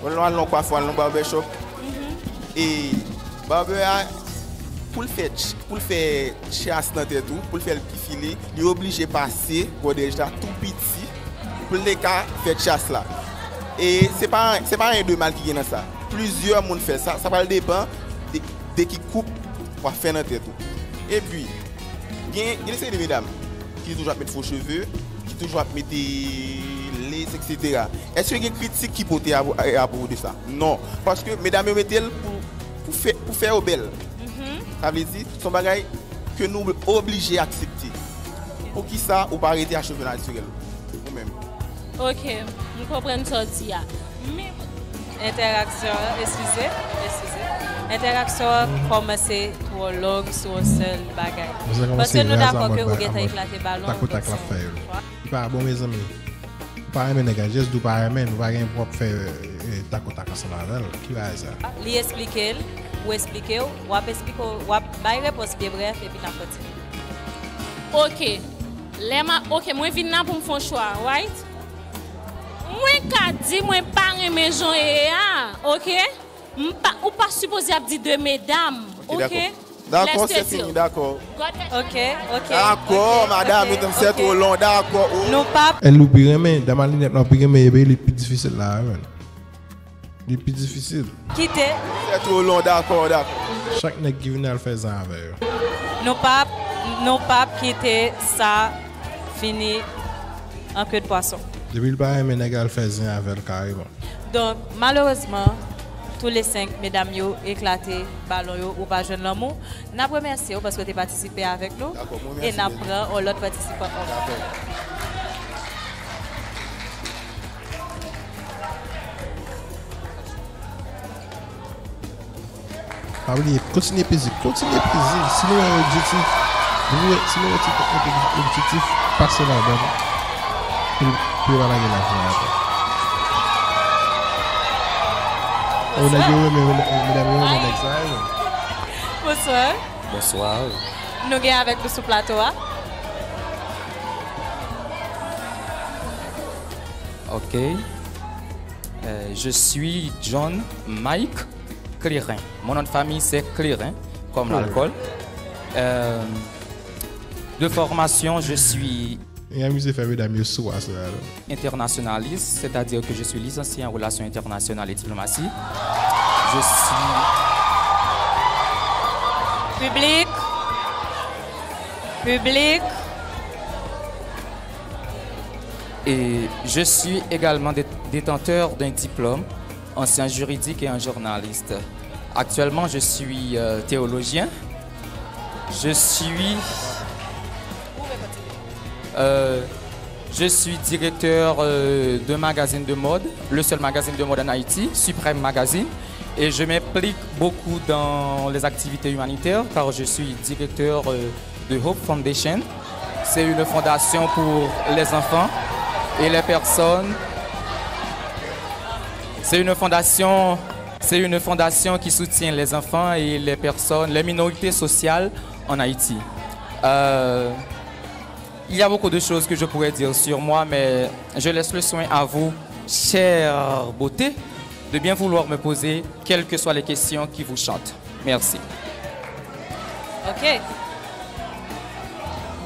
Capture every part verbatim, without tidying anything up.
Ou al nan kwafè, al nan barbershop. E barbè a, pou l fè ch-, pou l fè chas nan tèt ou, pou l fè l pi file, li oblije pase gòdèj la tou piti pou l te ka fè chas la. E se pa, se pa anyen de mal ki gen nan sa. Plizyè moun fè sa, sa pral depann de, de ki koup w ap fè nan tèt ou. Epi, gen, gen seri de medam ki toujou ap met fo cheve, ki toujou ap mete lace, et cetera. Èske gen kritik ki pote a, a, apwopo de sa? Non. Paske medam yo mete l pou, pou fè, pou fè yo bèl. Sa vle di, se yon bagay ke nou oblije aksepte. Poukisa ou pa rete a cheve natirèl ou menm? Ok, m konprann sa w di a. Men Entèraksyon an, eskize, eskize. Entèraksyon an kòmanse twò long sou yon sèl bagay. Paske nou dakò ke ou gentan eklate balon, donk se yon chwa. Li pa bon, mezanmi. Ou pa renmen nèg la, just di w pa renmen l, ou pa gen pou w ap fè, eh, takotak ansanm avè l. Ki bagay sa? Li esplike l, ou esplike w, w ap esplike w, w ap bay repons byen brèf, epi n ap kontinye. Ok. Lè m a, ok, mwen vin la pou m fè yon chwa, right? Mwen ka di mwen pa renmen jan w ye a, ok? M pa, ou pa sipoze ap di de medam, ok? Dakò, se fini, dakò. Ok, ok. Dakò, madam, se twò long, dakò. Nou pa. Èl ou pi renmen, dam a linèt la ou pi renmen, epi li pi difisil la, wi, menn. Li pi difisil. Kite. Se twò long, dakò, dakò. Chak nèg ki vini al fè zen avè yo. Nou p ap, nou p ap kite sa fini an ke de pwason. Depi l pa renmen nèg al fè zen avè l kareman. Donk, malerezman, tou le senk medam yo eklate balon yo, ou pa jwenn lanmou. N ap remèsye w paske w te patisipe avèk nou. Dakò, mwen remèsye. E n ap pran yon lòt patisipan ankò. Dakò. Pa bliye, kontinye peze, kontinye peze. Si nou wè objektif, nou wè, si nou wè ti objektif, pase ladan pou, pou yo pa lage lajan atè. O, nèg yo renmen, medam yo renmen nèg sa, wi. Bonsoir. Bonsoir. Nou gen avèk nou sou plato a. Ok. Euh, je suis John Mike Clérin. Mon nom de famille, c'est Clérin, comme l'alcool. Euh, de formation, je suis E amize fè medam yo sou a sou la, non. Internationaliste, c'est-à-dire que je suis licencié en relations internationales et diplomatie. Je suis Public. Public. Et je suis également dé-, détenteur d'un diplôme en sciences juridiques et en journaliste. Actuellement, je suis, euh, théologien. Je suis, euh, je suis directeur, euh, d'un magazine de mode, le seul magazine de mode en Haïti, Suprême Magazine. Et je m'implique beaucoup dans les activités humanitaires car je suis directeur, euh, de Hope Foundation. C'est une fondation pour les enfants et les personnes. C'est une fondation, c'est une fondation qui soutient les enfants et les personnes, les minorités sociales en Haïti. Euh, il y a beaucoup de choses que je pourrais dire sur moi, mais je laisse le soin à vous, chère beauté, de bien vouloir me poser quelles que soient les questions qui vous chantent. Merci. Ok.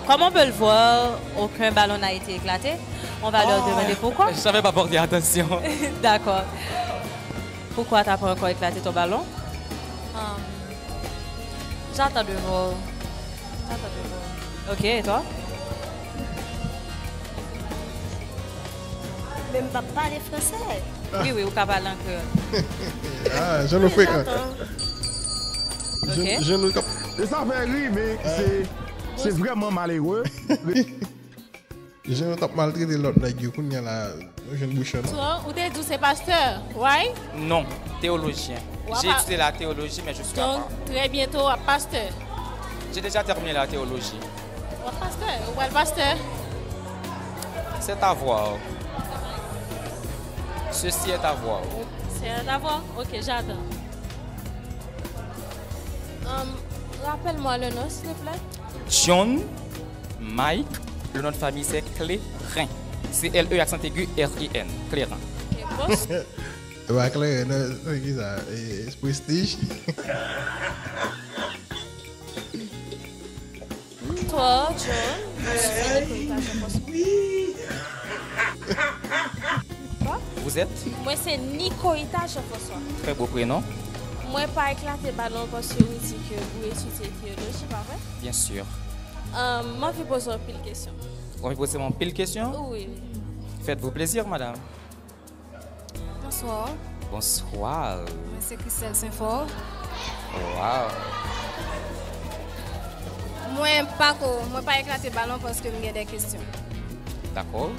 Comme on peut le voir, aucun ballon n'a été éclaté. On va leur demander pourquoi. Je savais pas porter attention. D'accord. Pourquoi t'as pas encore éclaté ton ballon? Um, j'attends de voir. J'attends de voir. Ok, et toi? Men m p ap pale fransè. Wi, wi, ou ka pale an kreyòl. Ah, jan nou frekan. Ok. Jan, jan nou t ap E sa fè ri, men se, se vrèman malere. Jan nou t ap maltrete lòt nèg yo, kounye a la, nou jwenn bouchon nou. So, ou te di w se pastè, right? Non, théologien. J'ai étudié la théologie, mais je suis à part. Donc, très bientôt, w ap pastè. J'ai déjà terminé la théologie. W ap pastè? Ou pral pastè? C'est à voir. Ceci est à voir. C'est à voir? Ok, j'attends. Um, rappelle-moi le nom, s'il te plaît. John Mike, le nom de famille c'est Clérin. C L E accent aigu R I N, Clérin. Ok, bon. E pa kleren, non, se ki sa? E, e Prestige? Bonsoir, John. Mwen se Nicolita Jean-François. Vous êtes? Mwen se Nicolita Jean-François. Très beau prénom. Mwen pa eklate balon paske ou di ke ou etidye teyoloji, pa vre? Bien sûr. Euh, m anvi poze w anpil kesyon. Vous me posez mon pile question? Wi. Faites-vous plaisir, madame. Bonsoir. Bonsoir. Mwen se Christelle Saint-Fort. Wow. Mwen pa ko, mwen pa eklate balon paske m gen de kesyon. D'accord.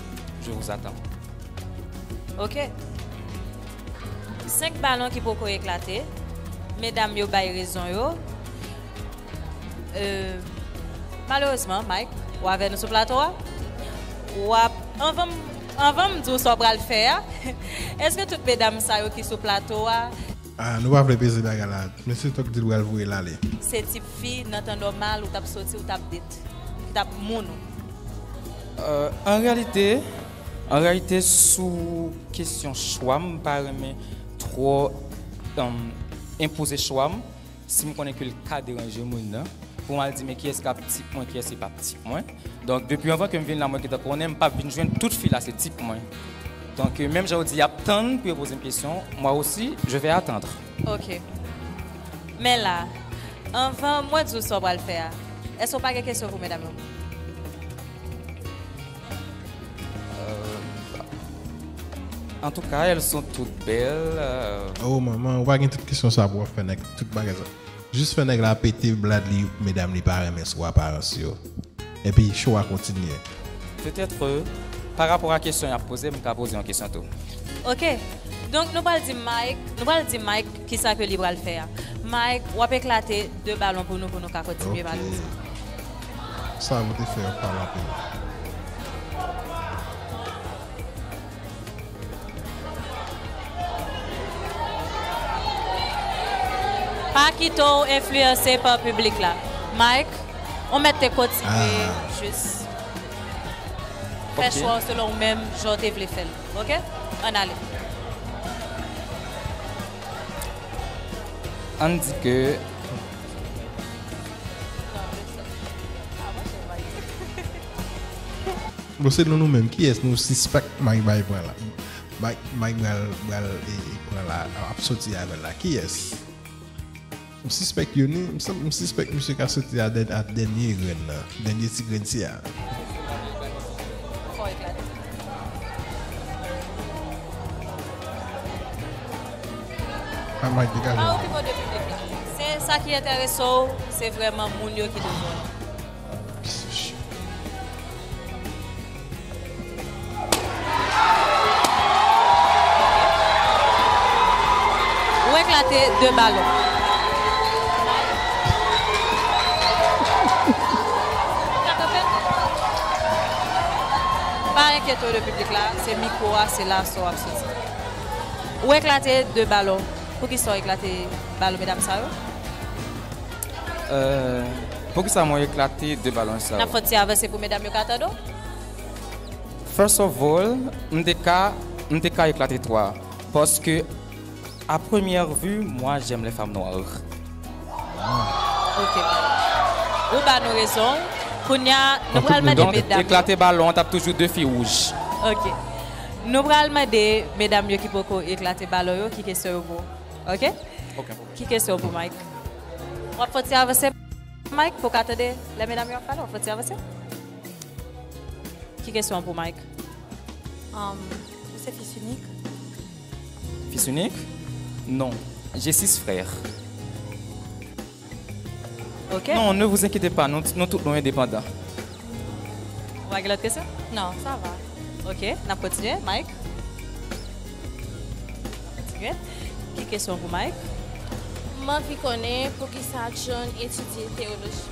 Je vous attends. Ok. Senk balon ki poko eklate. Medam yo bay rezon yo. Euh, malerezman, Mike, ou avè nou sou plato a. W ap, anvan m, anvan m di w sa w pral fè a, èske tout medam sa yo ki sou plato a? Ah, nou pa vle peze bagay la. Mesye Tok di l pral voye l ale. Se tip fi, nan tan nòmal, ou t ap soti, ou t ap date, ki t ap moun ou. Euh, an reyalite, an reyalite, sou kesyon chwa, m pa renmen twò, um, enpoze chwa m. Si m konnen ke l ka deranje moun nan, pou m al di, men kiyès k ap tip mwen, kiyès ki p ap tip mwen. Donk, depi anvan ke m vin la, mwen gentan konnen, m p ap vin jwenn tout fi la se tip mwen. Donk, euh, menm jan w di, y ap tann pou yo poze m kesyon, moi aussi, je vais attendre. Ok. Men la, anvan mwen di w sa w pral fè a, èske w pa gen kesyon pou medam yo? En tout cas, elles sont toutes belles. Euh, Oh manman, ou pa gen tout kesyon sa pou w ap fè nèg tout bagay sa. Jis fè nèg la pete blad li, medam li pa renmen sou aparans yo. Epi show a kontinye. Peut-être, euh, pa rapò a kesyon y ap poze, m ka poze yon kesyon tou. Ok. Donk, nou pral di Mike, nou pral di Mike kisa ke li pral fè a. Mike, w ap eklate de balon pou nou, pou nou ka kontinye pale. Sa pou te fè yo pale anpil. Pa kite w enfliyanse pa piblik la. Mike, ou mèt te kontinye jis fè chwa w selon ou menm jan w te vle fè l. Ok? Ann ale. Ann di ke Bon, selon nou menm, kiyès nou sispèk Mike bay pran la? Mike, Mike pral, pral e, e pran la, ap soti avè l la. Kiyès? M sispèk youn wi, m sanm, m sispèk misye ka soti a dèn-, a dènye grenn nan, dènye ti grenn si a. A Mike degaje. Pa okipe w de piblik la. Se sa ki enterese w, se vrèman moun yo ki devan w. Ou eklate de balon. Pa enkyete w de piblik la, se mikwo a, se la sa w ap soti. Ou eklate de balon. Poukisa w eklate balon medam sa yo? Euh, poukisa mwen eklate de balon sa N ap yo? Fè yon ti avanse pou medam yo ka tande w. First of all, m te ka, m te ka eklate twa. Paske, à première vue, moi, j'aime les femmes noires. Ok. Ou ba nou rezon. Kounye a, nou pral mande Donk, medam yo. Eklate balon, t ap toujou de fi wouj. Ok. Nou pral mande medam yo ki poko eklate balon yo, ki kesyon yo pou. Ok? Ok. Ki kesyon pou Mike? W ap fè yon ti avanse, Mike, pou w ka tande lè medam yo ap pale, w ap fè yon ti avanse? Ki kesyon pou Mike? Um, ou se fis inik? Fils unique? Non. J'ai six frères. Ok. Non, ne vous inquiétez pas, nou, nou tout nou endepandan. Ou pa gen lòt kesyon? Non, sa va. Ok, n ap kontinye. Mike? Kontinye. Ki kesyon pou Mike? M anvi konnen poukisa John etidye teyoloji.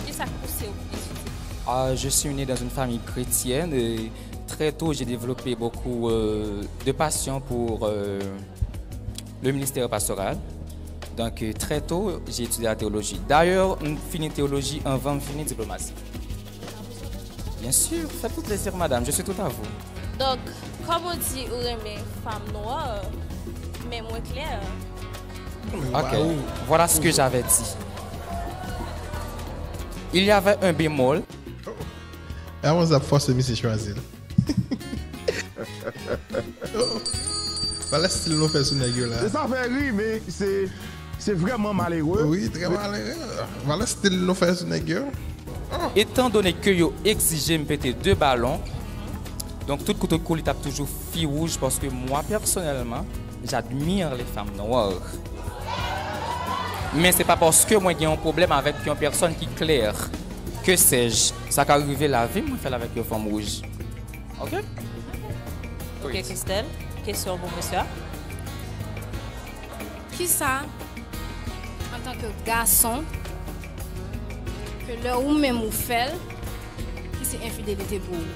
Kisa k pouse w etidye? Ah, je suis né dans une famille chrétienne et très tôt, j'ai développé beaucoup, euh, de passion pour, euh, le ministère pastoral. Donc, euh, très tôt, j'ai étudié la théologie. D'ailleurs, m fini teyoloji anvan m fini diplomasi. Bien sûr, faites-vous plaisir, madame. Je suis tout à vous. Donk, Kòm ou di ou renmen fanm nwa, men mwen klè. Ok, voilà ce que j'avais dit. Il y avait un bémol. Avan sa ap fòse misye chwazi l. Valè stil nou fè sou nèg yo la. Se sa fè ri, men se se vrèman malere. Wi, trè malere. Valè stil nou fè sou nèg yo. Etan done ke yo egzije m pete de balon, donk tout kote kou li t ap toujou fi wouj paske mwa pèsonèlman j'admire les femmes noires. Men se pa paske mwen gen yon pwoblèm avèk yon pèsòn ki klè. Que sais-je, sa ka rive lavi m mwen fè l avèk yon fanm wouj. Ok? Ok, Christelle, kesyon pou mesye a. Kisa, antanke gason, ke lè ou menm ou fè l, ki se enfidelite pou ou?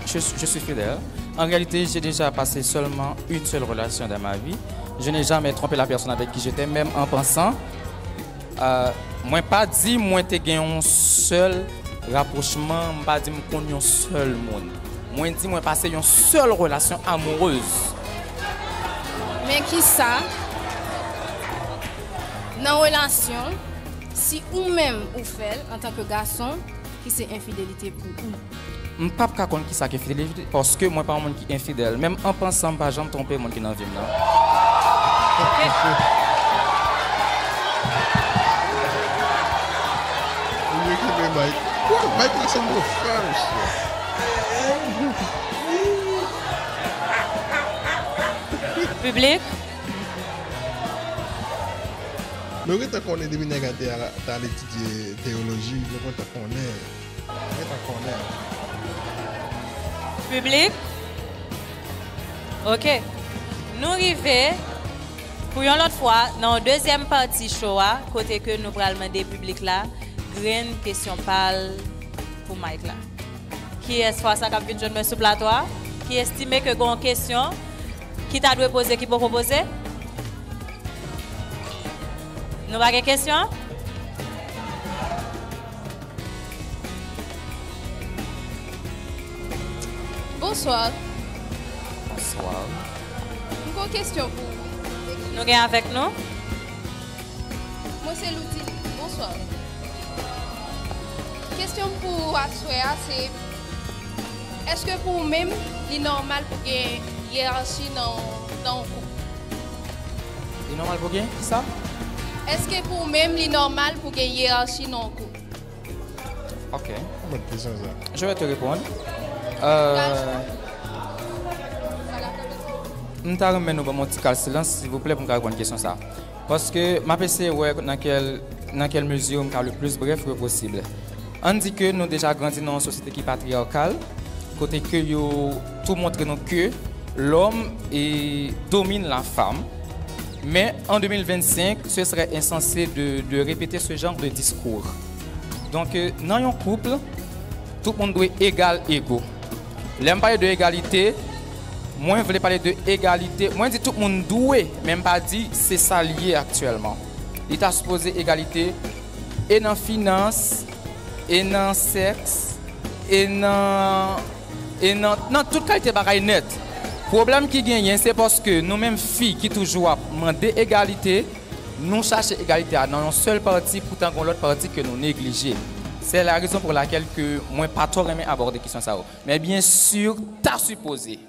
Je, je suis fidèle. En réalité, j'ai déjà passé seulement une seule relation dans ma vie. Je n'ai jamais trompé la personne avec qui j'étais, même en pensant. Euh, mwen pa di mwen te gen yon sèl rapwochman, m pa di m konn yon sèl moun. Mwen di mwen pase yon sèl relasyon amourez. Men kisa, nan relasyon, si ou menm ou fè l antanke gason, ki se enfidelite pou ou? M p ap ka konn kisa ki enfidelite paske mwen pa yon moun ki enfidèl. Menm an pansan, m pa janm twonpe moun ki nan vi m nan. Ou vle kenbe Mike. Mike la sanble yon frè, mesye. Piblik. Nou gentan konnen depi nèg la te al, te al etidye teyoloji, nou gentan konnen. Nou gentan konnen. Piblik. Ok. Nou rive pou yon lòt fwa nan yon dezyèm pati show a, kote ke nou pral mande piblik la grenn kesyon pa l pou Mike la. Kiyès fwa sa k ap vin jwenn mwen sou plato a? Ki estime ke gen yon kesyon ki ta dwe poze ki poko poze? Nou pa gen kesyon? Bonswa. Bonswa. M gon kesyon pou ou. Nou gen avèk nou? Mwen se Loudily. Bonswa. Kesyon m pou ou aswè a se, èske pou ou menm li nòmal pou gen yerachi nan, nan yon koup? Li nòmal pou gen kisa? Èske pou ou menm li nòmal pou gen yerachi nan yon koup? Ok. Mwen kesyon sa. Je vais te répondre. Euh, m ta renmen nou ban m yon ti kal silans, silvouplè, pou m ka reponn kesyon sa. Paske m ap eseye wè nan kèl, nan kèl mezi m ka le plis brèf ke posib. Ann di ke nou deja grandi nan yon sosyete ki patriyakal, kote ke yo tou montre nou ke lòm e domine la femme. Mais en deux mille vingt-cinq, ce serait insensé de, de répéter ce genre de discours. Donk, euh, nan yon koup, tout moun dwe egal ego. Lè m pale de egalite, mwen vle pale de egalite. Mwen di tout moun dwe, men m pa di se sa l ye aktyèlman. Li ta sipoze egalite e nan finans, e nan sèks, e nan, e nan, nan tout kalite bagay nèt. Pwoblèm ki genyen, se paske nou menm fi ki toujou ap mande egalite, nou chache egalite a nan yon sèl pati, poutan gon lòt pati ke nou neglije. Se la rezon pou lakèl ke mwen pa twò renmen abòde kesyon sa yo. Men byen si, ta sipoze.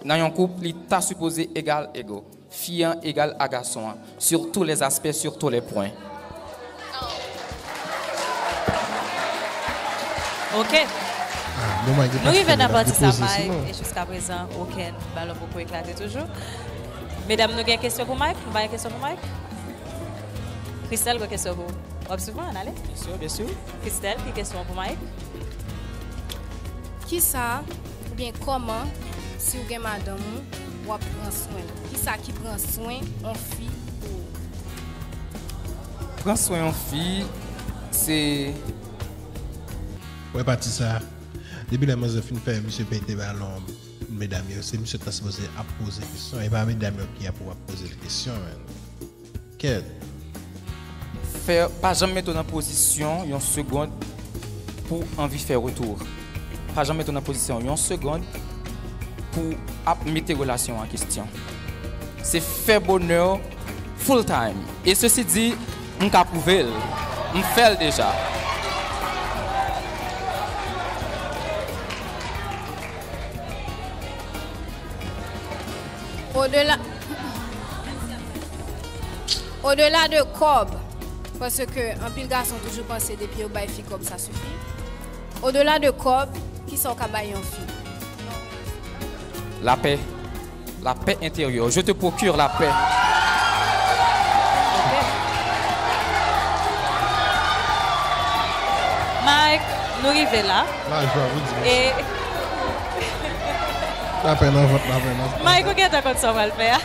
Nan yon koup, li ta sipoze egal ego. Fi an egal a gason an. Sur tous les aspects, sur tous les points. Ok. Nou rive nan pati sa, Mike, e jiska prezan, okenn balon poko eklate toujou. Medam, nou gen kesyon pou Mike? Nou pa gen kesyon pou Mike? Christelle, gen kesyon pou ou? W ap swiv mwen, ann ale. Byen si, byen si. Christelle, ki kesyon pou Mike? Kisa oubyen kòman, si w gen madanm ou, w ap pran swen l? Kisa ki pran swen yon fi pou ou? Pran swen yon fi, se... Wè pati sa, depi lè manzè fin fè misye pete balon medam yo, se misye ta sipoze ap poze kesyon, e pa medam yo ki ap pou ap poze l kesyon, menn. Kèt. Fè, pa janm mete w nan pozisyon yon segond pou anvi fè retou. Pa janm mete w nan pozisyon yon segonn pou ap mete relasyon an kesyon. Se fè bonè w full time. E sesi di, m ka pwouve l. M fè l deja. Odela, odela de kòb, paske anpil gason toujou panse depi yo bay fi kòb, sa sifi. Odela de kòb, kisa w ka bay yon fi? Lapè. Lapè enteryè. Je te procure la paix. Mike, nou rive la. Lajwa pou dimanch. E Lapè nan vant, lapè nan Mike, ou gentan konn sa w pral fè a.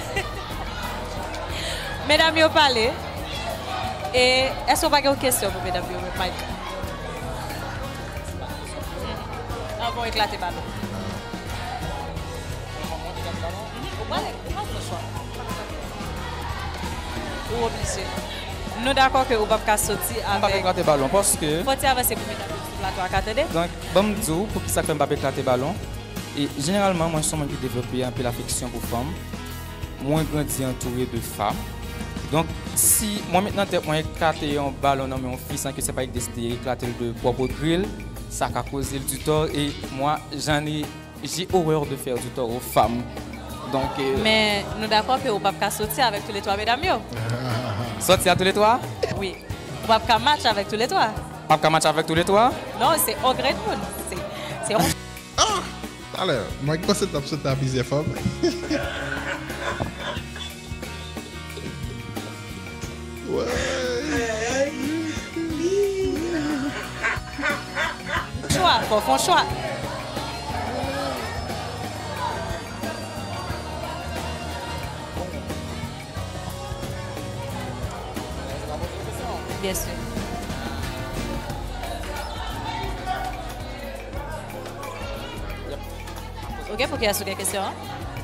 Medam yo pale. E èske w pa gen yon kesyon pou medam yo, Mike? Anvan w eklate balon. Ou pral, ou pral pran chwa. Ou oblije. Nou dakò ke ou p ap ka soti avèk. M p ap eklate balon paske. Fò w ti avanse pou medam yo sou plato a ka tande. Donk, ban m di w poukisa k fè m p ap eklate balon. E jeneralman, mwen se yon moun ki devlope anpil afeksyon pou fanm. Mwen grandi antoure de fanm. Donk, si mwen met nan tèt mwen eklate yon balon nan men yon fi san ke se pa li ki deside eklate l de pwòp gri l, sa ka koze l di tò e mwen, j'en ai, j'ai horreur de faire du tort aux femmes. Donk, euh, Men nou dakò ke ou p ap ka soti avèk toulètwa medam yo. Sòti a toulètwa? Wi. Ou p ap ka match avèk toulètwa. P ap ka match avèk toulètwa? Non, se ogre moun. Se, se yon Ah! Talè, Mike panse l t ap soti a plizyè fanm. Woy! Chwa, fò w fè yon chwa. Byen si. Ok, pou kiyès ou gen kesyon an?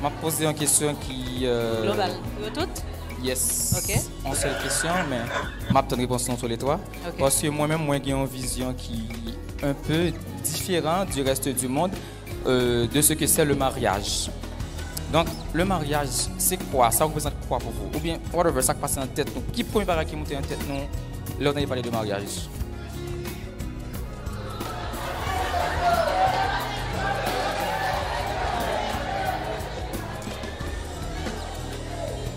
M ap poze yon kesyon ki. euh, Global. Yo tout? Yes. Ok. Yon sèl kesyon, men m ap tann repons nou toulètwa. Ok. Paske mwen menm, mwen gen yon vizyon ki un peu différent du reste du monde, euh, de ce que c'est le mariage. Donk, le mariage, se kwa? Sa reprezante kwa pou vou? Oubyen, whatever, sa k pase nan tèt nou. Ki premye bagay ki moute nan tèt nou lè w tande pale de maryaj?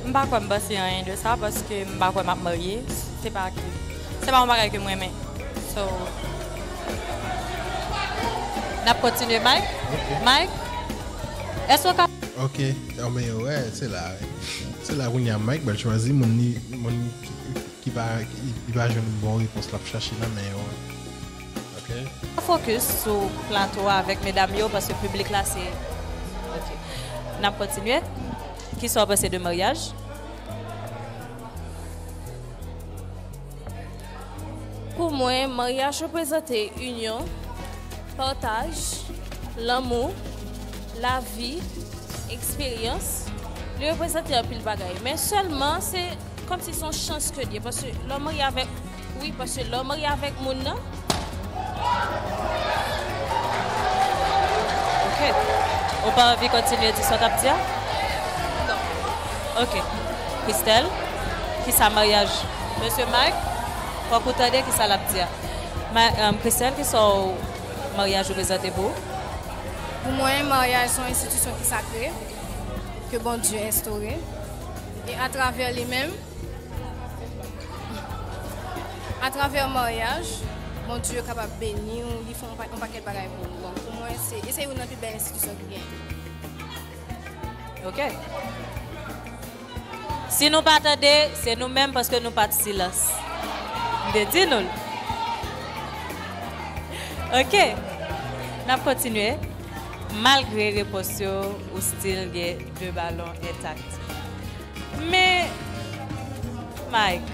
M pa kwè m panse anyen de sa paske m pa kwè m ap marye. Se pa ke, se pa yon bagay ke m renmen. So, n ap kontinye, Mike. Mike, èske w ka. Ok, anben, wè, se la, wi. Se la kounye a Mike pral chwazi moun li, moun ki, ki pa, ki, ki pa jwenn bon repons l ap chache nan men yo. Ok? Fokis sou plato a avèk medam yo, paske piblik la se. Ok. N ap kontinye. Kisa w panse de maryaj? Pou mwen, maryaj reprezante inyon, pataj, lanmou, lavi, eksperyans. Li reprezante anpil bagay. Men sèlman, se kòmsi se yon chans ke l ye. Paske lè w marye avèk, wi, paske lè w marye avèk moun nan, Ok. Ou pa anvi kontinye di sa w t ap di a? Ok. Christelle, kisa maryaj? Mesye Mike, fòk ou tande kisa l ap di a. Ma, um, Christelle, kisa w maryaj reprezante pou ou? Pou mwen, maryaj se yon enstitisyon ki sakre, ke Bondye enstore. E atravè li menm, atravè maryaj, Bondye kapab beni w, li fè yon pa- yon pakèt bagay pou ou. Bon, pou mwen, se, e se youn nan pi bèl enstitisyon ki genyen. Ok. Si nou pa tande, se nou menm paske nou pa t silans. M te di nou l. Ok. N ap kontinye. Malgre repons yo, ou still gen de balon entak. Men, Mike,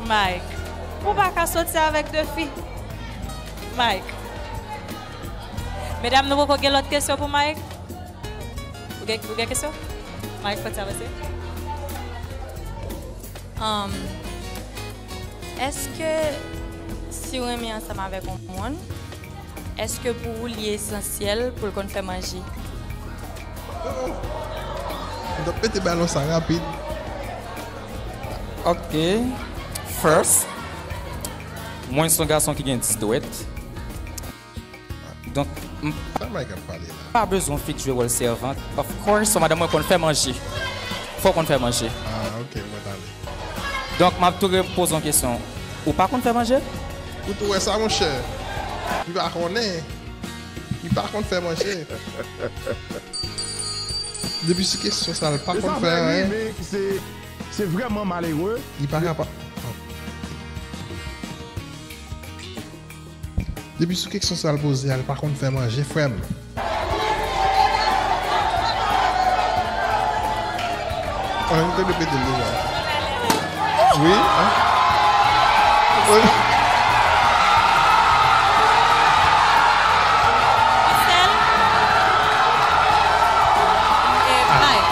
Mike, ou pa ka soti avèk de fi. Mike. Medam, nou poko gen lòt kesyon pou Mike? Ou gen, ou gen kesyon? Mike, fò ti avanse. Um, èske si w renmen ansanm avèk yon moun, Èske pou ou li esansyèl pou l konn fè manje? M t ap pete balon sa rapid. Ok. First, mwen se yon gason ki gen dis dwèt. Donk, m Sa Mike ap pale la. pa bezwen fi k jwe wòl sèvant. Of course, yon madanm mwen konn fè manje. Fò w konn fè manje. Ah, ok, mwen tande. Donk, m ap tou repoze yon kesyon. Ou pa konn fè manje? Ou tou wè sa, monchè? Li pa konnen. Li pa konn fè manje. Depi sou kesyon sa, li pa E konn sa fè fè anyen. rive, se se vrèman malere. Li pa kapab. Depi sou kesyon sa, li poze a, li pa konn fè manje, frè m. An, nou te repete l deja. Wi, an. Wi. Sèl e Mike.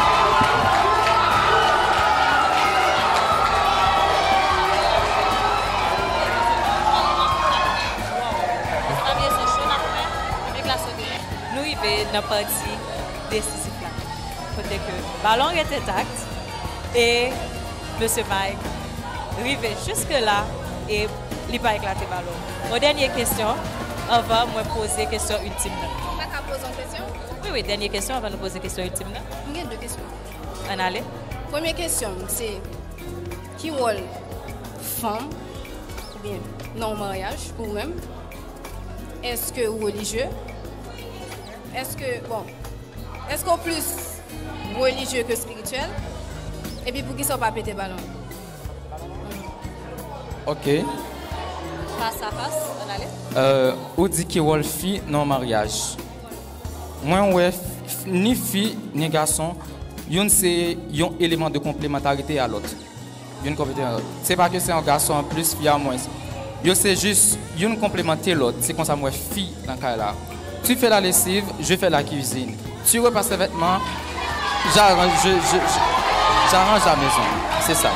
Sa vle se cho n ap fè, e glas yo genyen. Nou rive nan pati desizif la, kote ke balon ret entak e mesye Mike rive jiske la e li pa eklate balon. Yon dènye kesyon anvan mwen poze kesyon iltim nan. Mwen ka poze yon kesyon? Wi, wi, dènye kesyon anvan nou poze kesyon iltim nan. Mwen gen de kesyon. Ann ale. Premye kesyon m se, ki wòl fanm oubyen nan yon maryaj pou ou menm? Èske ou relijye? Èske, bon, èske ou plis relijye ke espirityèl? Epi poukisa ou pa pete balon? Ok. Fas a fas, ann ale. Euh, ou di ki wòl fi nan yon maryaj. Mwen wè f- ni fi ni gason, youn se yon eleman de konplemantarite a lòt. Youn konpleman. Se pa ke se yon gason an plis, fi a mwens. Yo se jis youn konplemante lòt. Se konsa m wè fi nan kay la. Tu fais la lessive, je fais la cuisine. Tu repasses les vêtements, j'arrange, je, je, je- j'arrange la maison. C'est ça.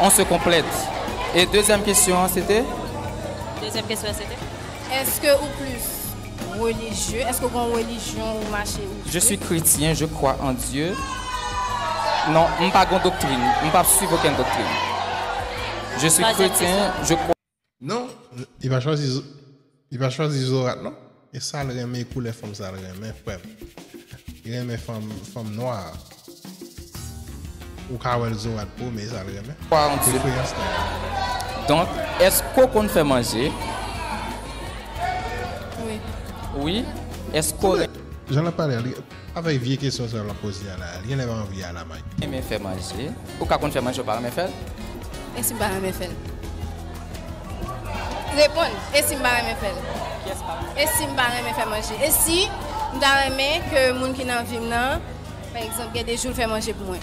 On se complète. Et deuxième question, c'était? Dezyèm kesyon se te? Èske ou plis relijye? Èske ou gen yon relijyon ou mache ou Je suis chrétien, je crois en Dieu. Non, m pa gon doktrin, m pa swiv okenn doktrin. Je suis Twazyèm chrétien, je crois. Non, li pa chwazi zo- li pa chwazi zorat non. E sa l renmen, koulè fanm sa l renmen, frè m. Li renmen fanm fanm nwa. Ou ka wè l zorat po, men sa l renmen. Kwa an Dye. Preferans la. Donk, èske w konn fè manje? Wi. Wi. Èske w Jan l ap pale a, li- avèk vye kesyon sa l ap poze a la, li genlè pa anvi a la, Mike. renmen fè manje? Ou ka konn fè manje, ou pa renmen fè l? E si m pa renmen fè l? Reponn. E si m pa renmen fè l? E si m pa renmen fè manje? E si m ta renmen ke moun ki nan vi m nan, pa egzanp, gen de jou l fè manje pou mwen?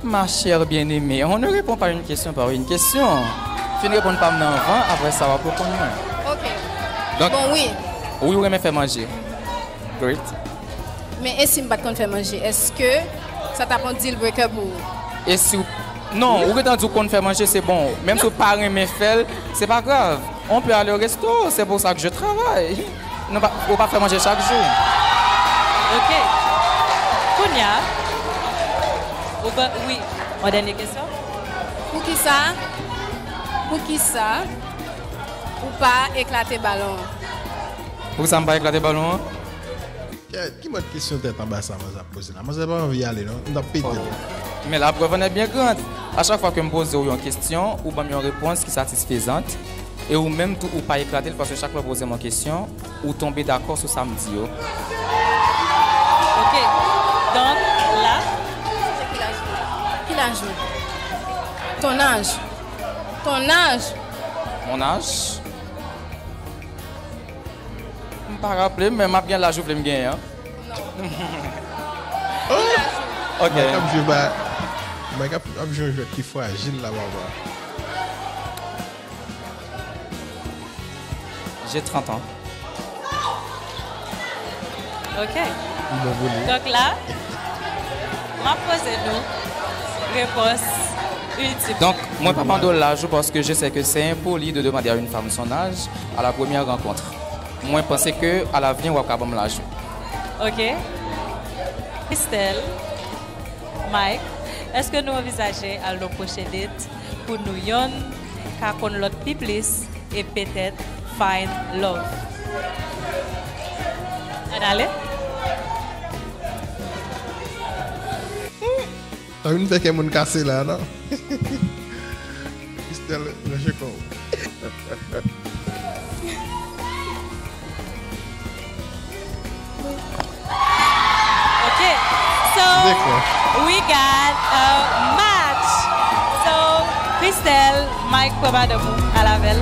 Ma chère bien-aimée, on ne répond pas une question par une question. Fin reponn pa m nan anvan, apre sa w ap reponn mwen. Ok. Donk, Bon, wi. Wi, ou renmen fè manje. Great. Men e si m pa t konn fè manje, èske sa t ap yon deal breaker pou ou? E si w... Non, ou gentan di w konn fè manje, se bon. Menm si w pa renmen fè l, se pa grav. On peut aller au resto, c'est pour ça que je travaille. Non, pa, ou pa fè manje chak jou. Ok. Kounye a, ou ba, wi, yon dènye kesyon. Poukisa? Poukisa ou pa eklate balon an? Poukisa m pa eklate balon an? Kèt, ki mòd kesyon tèt anba sa manzè ap poze la? Manzè pa anvi ale non, m t ap pete l. Mais la preuve en est bien grande. A chak fwa ke m poze w yon kesyon, ou ban m yon repons ki satisfezant, e ou menm tou ou pa eklate l, paske chak lè w poze m yon kesyon, ou tonbe dakò sou sa m di yo. Ok. Donk, la, Ki laj ou? Ki laj ou? Ton âge. Ton âge. Mon âge? M pa raple m, men m ap gen laj ou vle m genyen an. Ok. Mike ap jwe ba Mike ap ap jwe yon jwèt ki frajil la, papa. J'ai trente ans. ok. Bon, vole. Donk la, m ap poze nou repons iltim. Donc, mwen pa mande w laj ou, paske je sais que c'est impoli de demander à une femme son âge à la première rencontre. Mwen panse ke alavni w ap ka ban m lajan. Ok. Christelle, Mike, èske nou anvizaje al nan pwochen date pou nou yonn ka konn lòt pi plis e petèt find love? Ann ale. Sa vin fè kè moun kase la, non? Christelle, range kò w. Ok. So, we got a match. So, Christelle, Mike, pran madanm ou, al avè l.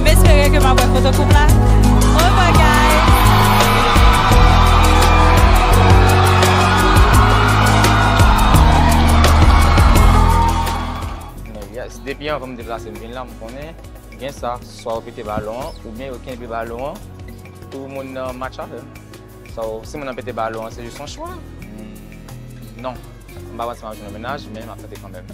M espere ke m ap wè foto koup la. Au revoir, guys. Yes, depi anvan m deplase m vin la, m konnen gen sa, swa yo pete balon an, oubyen yo kenbe balon an pou moun nan match avè l. So, si moun nan pete balon an, se jis yon chwa. Mm, non, m pa panse m ap jwenn yon mennaj, men m ap tante kanmenm.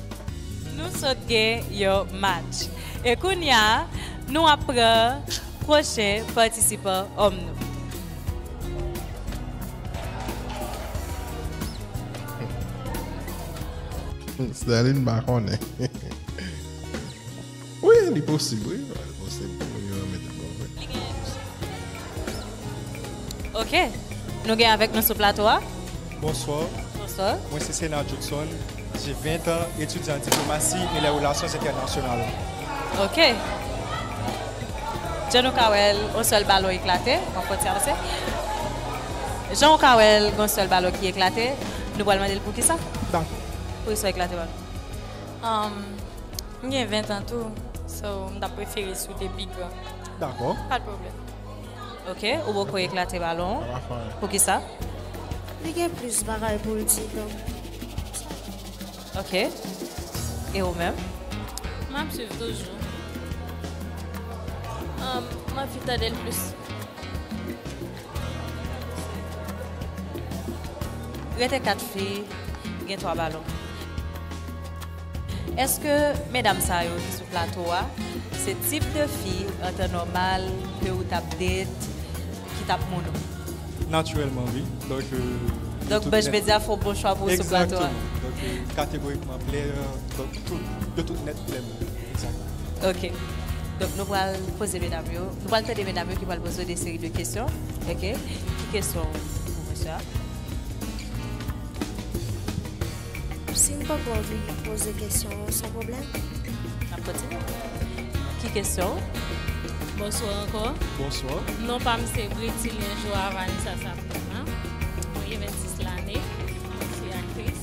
Nou sot gen yon match. E kounye a, nou ap pran pwochen patisipan òm nou. Sterline pa konnen. Wi, li posib, wi. Li posib pou yo mete bon, wi. Ok. Nou gen avèk nou sou plato a. Bonsoir. Bonsoir. Mwen se Sena Judson. J'ai vingt ans, étudiant en diplomatie et les relations internationales. Ok. Jan nou ka wè l, yon sèl balon eklate. Mwen fòti avanse. Jan ou ka wè l, yon sèl balon ki eklate. Nou pral mande l poukisa. Dakò. Poukisa w eklate balon? Um, M gen ven tan tou, so m t ap prefere si w te pi gran. Dakò. Pa de pwoblèm. Ok, ou poko eklate balon. Poukisa? Li gen plis bagay pou l di, donk. Ok. E ou menm? M ap swiv toujou. Um, m anvi tande l plis. Rete kat fi, gen twa balon. Èske medam sa yo ki sou plato a, se tip de fi an tan nòmal ke ou t ap date, ki t ap moun ou? Natirèlman, wi. Donk, euh, de Donk, tout Bunch nèt. Media fè yon bon chwa pou ou sou plato a. Egzakteman. Donk, euh, kategorikman, plè, euh, donk, tout, de tout nèt, plè mwen. Egzakteman. Ok. Donk, nou pral poze medam yo, nou pral tande medam yo ki pral poze de seri de kesyon. Ok. Ki kesyon pou mesye a? Si m poko anvi poze kesyon an, san pwoblèm? N ap kontinye. Ki kesyon? Bonswa ankò. Bonswa. Non pa m se Britilien Joa Vanessa Sabrina. Mwen gen vennsis lane. Mwen se aktris.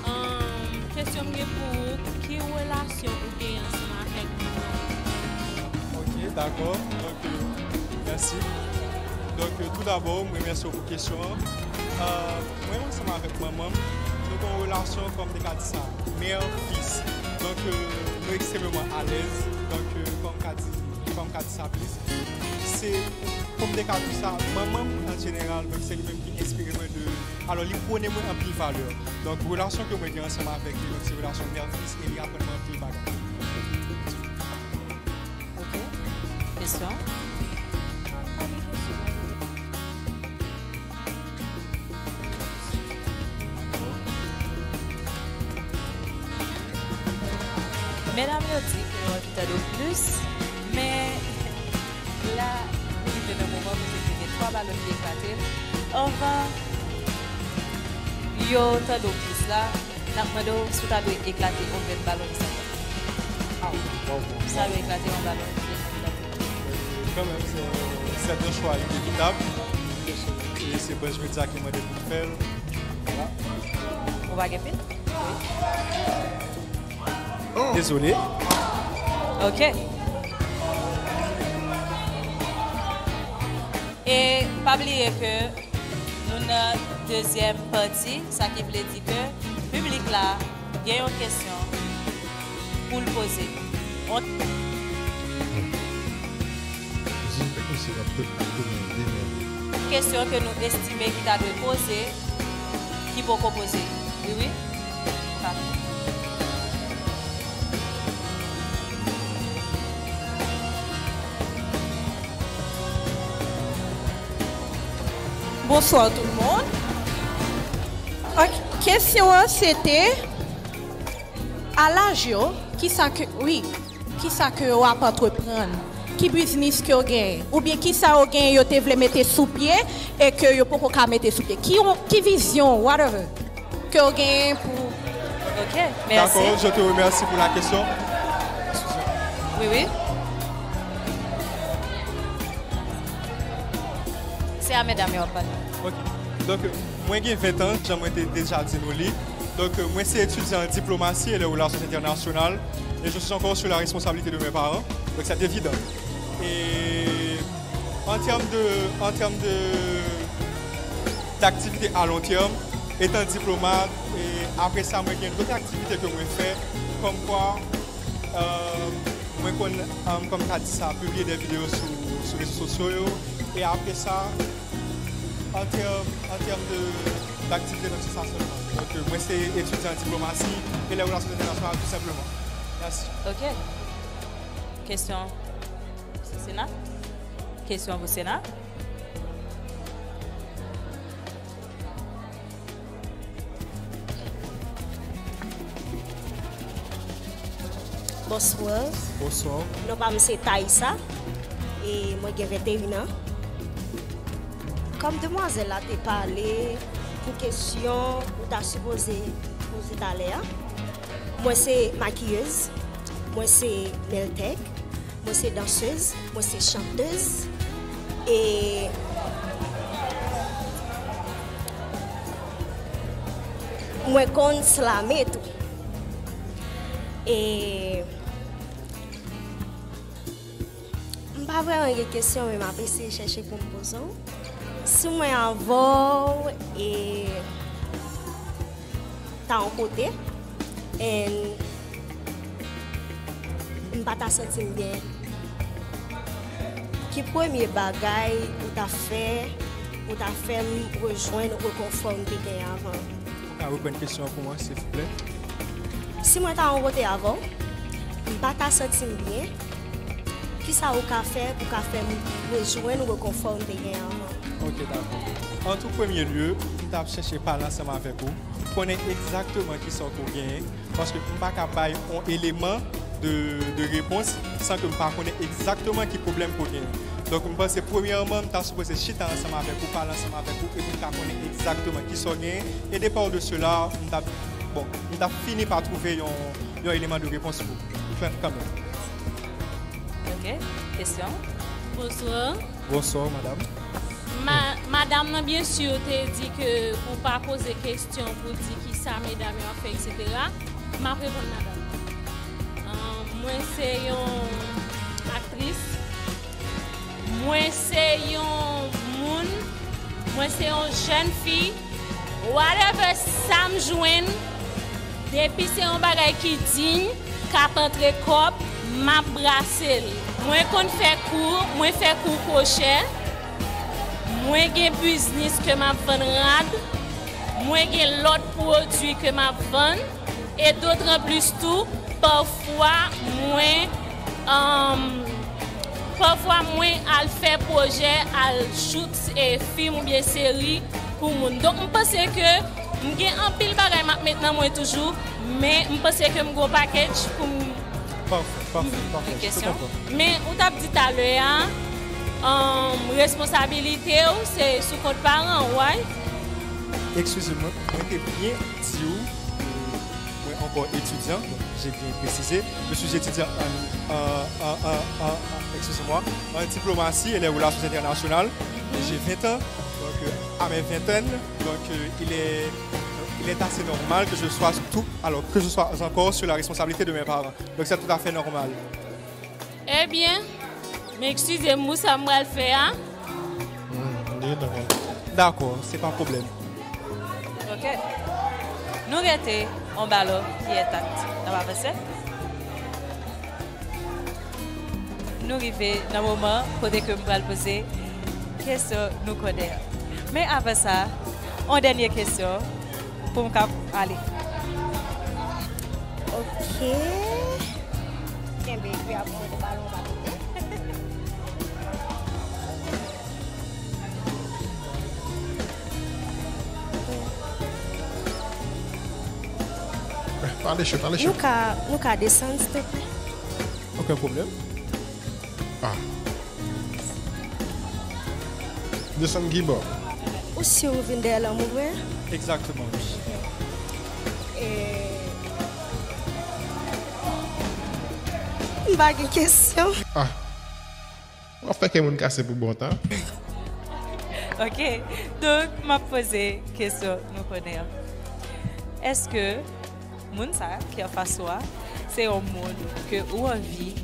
Ahn, kesyon m gen pou ou, ki relasyon ou gen ansanm avèk manman w? Ok, dakò. Donk, euh, mèsi. Donk, euh, tou dabò, m remèsye w pou kesyon an. Euh, mwen, ansanm avèk manman m, nou gen yon relasyon, kòm m te ka di sa, mè fis. Donk, euh, nou ekstrèmeman alèz. Donk, euh, kòm m ka di, kòm m ka di sa plis, se, kòm m te ka di sa, manman m, an jeneral, donk, se li menm ki enspire mwen de, alò, li pwone mwen anpil valè. Donk, relasyon ke mwen gen ansanm avèk li, donk, se relasyon mè fis, e li aprann mwen anpil bagay. Ok. Kesyon? Medam yo di ke yo anvi tande w plis, men la, nou rive nan moman kote ke gen twa balon ki eklate. Anvan yo tande w plis la, n ap mande w si w ta dwe eklate yon grenn balon pou sa fè. Ah, waw, waw. Si w ta dwe eklate yon balon, ki grenn balon? Euh, kanmenm, se, c'est un choix inévitable. E se Bunch Media ki mande pou m fè l. Vwala. Ou pa gen pil? Wi. Oh. Dezole. Ok. E pa bliye ke nou nan dezyèm pati, sa ki vle di ke piblik la gen yon kesyon pou l poze. On- Kesyon ke nou estime ki ta dwe poze, ki poko poze. Wi, wi. Pa. Bonsoir tout le monde. Ok, kesyon an se te, a laj yo, kisa ke, wi, kisa ke yo ap antreprann? Ki biznis ke yo genyen? Oubyen kisa yo genyen yo te vle mete sou pye e ke yo poko ka mete sou pye? Ki, ki vizyon, whatever, ke yo genyen pou Ok, mèsi. D'accord, je te remercie pour la question. Wi, wi. Se a medam yo ap pale. Ok. Donk, mwen gen ven an, jan mwen te deja di nou li. Donk, mwen se etidyan an diplomasi e les relations internationales. Et je suis encore sous la responsabilité de mes parents. Donc, c'est évident. Et en termes de, en termes de, d'activités à long terme, étant diplomate, et après ça, mwen gen d'autres activités que mwen fè, comme quoi, euh, mwen konn, euh, kòm ta di sa, pibliye des vidéos sou, sou rezo sosyo yo, e apre sa, an tèm, an tèm de, d'activité, donk se sa sèlman. Donk, euh, mwen se etidyan an diplomasi e les relations internationales, tout simplement. Merci. Ok. Kesyon pou Sena? Kesyon pou Sena? Bonsoir. Bonsoir. Non pa m se Taïsa e mwen gen venteyen an. Kòm demwazèl la te pale pou kesyon ou ta sipoze poze talè a, mwen se makiyez, mwen se nail tech, mwen se dansez, mwen se chantez. E mwen konn slame tou. E m pa vrèman gen kesyon, men m ap eseye chèche pou m poze w. Si mwen avè w e ta yon kote, and m pa ta santi m byen, ki premye bagay ou ta fè, ou ta fè m rejwenn rekonfò m te genyen avan? Ou ka reprann kesyon an pou mwen, silvouplè? Si mwen ta yon kote avè w, m pa ta santi m byen, kisa ou ka fè pou ka fè m rejwenn rekonfò m te genyen avan? Ok, dakò. An tou premye lye, m t ap chèche pale ansanm avèk ou, konnen egzakteman kisa w genyen, paske m pa ka bay yon eleman de, de repons san ke m pa konnen egzakteman ki pwoblèm ke w genyen. Donk, m panse, premyèman, m ta sipoze chita ansanm avèk ou, pale ansanm avèk ou, epi m ka konnen egzakteman kisa w genyen. E depa de sela, m t ap, bon, m t ap fini pa twouve yon, yon eleman de repons pou ou, kan-, kanmenm. Ok, kesyon? Bonsoir. Bonsoir, madame. Ma-, madam nan, byen si, te di ke pou pa poze kesyon pou di kisa medam yo ap fè, etsetera. M ap reponn madam. Ah, mwen se yon aktris. Mwen se yon moun. Mwen se yon jèn fi. Whatever sa m jwenn, depi se yon bagay ki diy, k ap antre kòb, m ap brase l. Mwen konn fè kou, mwen fè kou kwochè, mwen gen biznis ke m ap vann rad, mwen gen lòt pwodui ke m ap vann, e dotranplis tou, pafwa mwen, um, pafwa mwen al fè pwojè, al chout, e, fim oubyen seri pou moun. Donk, m panse ke m gen anpil bagay m ap met nan mwen toujou, men m panse ke m gen yon package pou m. Pafè, pafè, pafè. Kesyon. Men ou t ap di talè a, um, responsabilite w se sou kont paran w, right? Excusez-moi, mwen te byen di w, euh, mwen ankò etidyan, j'ai bien précisé. Je suis étudiant en, en, en, en, en, en, excusez-moi, en diplomatie et les relations internationales. Et j'ai vingt ans, donc, euh, à mes vingtaines, donc, euh, il est, il est assez normal que je sois tout, alors que je sois encore sous la responsabilité de mes parents. Donc, c'est tout à fait normal. Ebyen, m eskize m pou sa m pral fè a. Hmm, li dakò. Dakò, se pa pwoblèm. Ok. Nou rete yon balon ki entak. N ap avanse. Nou rive nan moman kote ke m pral poze kesyon nou konnen an. Men avan sa, yon dènye kesyon pou m ka ale. Ok. Kenbe epi ap pran balon pa pete. Pale cho, pale cho. Nou ka, nou ka desann, silvouplè? Okenn pwoblèm. Ah. Desann ki bò? Ou si ou vin dèyè lanmou vre? Egzakteman, wi. E, m pa gen kesyon. Ah. W ap fè kè moun kase pou bon tan. Ok. Donk, m ap poze kesyon nou konnen an. Èske moun sa ki anfas ou a, se yon moun ke ou anvi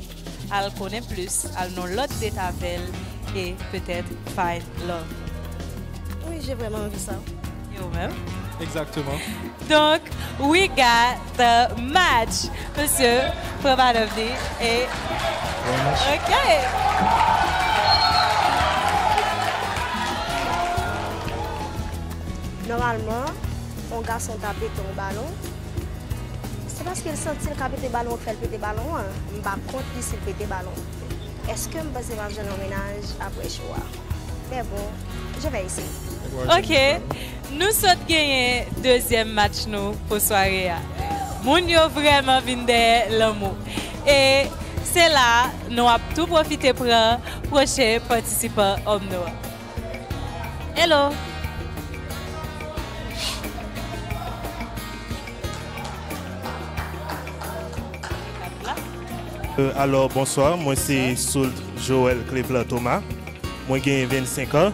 al konnen plis, al nan lòt date avè l, e petèt find love? Wi, j'ai vraiment envie ça. E ou menm? Egzakteman. Donk, we got the match. Mesye, pran balon li e... Ok. Nòmalman, yon gason ta pete yon balon, se paske l santi l ka pete balon an k fè l pete balon an. M pa kont li si l pete balon. Èske m panse m ap jwenn yon mennaj apre cho a? Men bon, je vais essayer. Ok, nou sot genyen dezyèm match nou pou sware a. Moun yo vrèman vin dèyè lanmou. E se la nou ap tou pwofite pran pwochen patisipan òm nou an. Hello! Euh, alò, bonswa. Mwen se Sould Joël Cleveland Thomas. Mwen gen vennsenk an.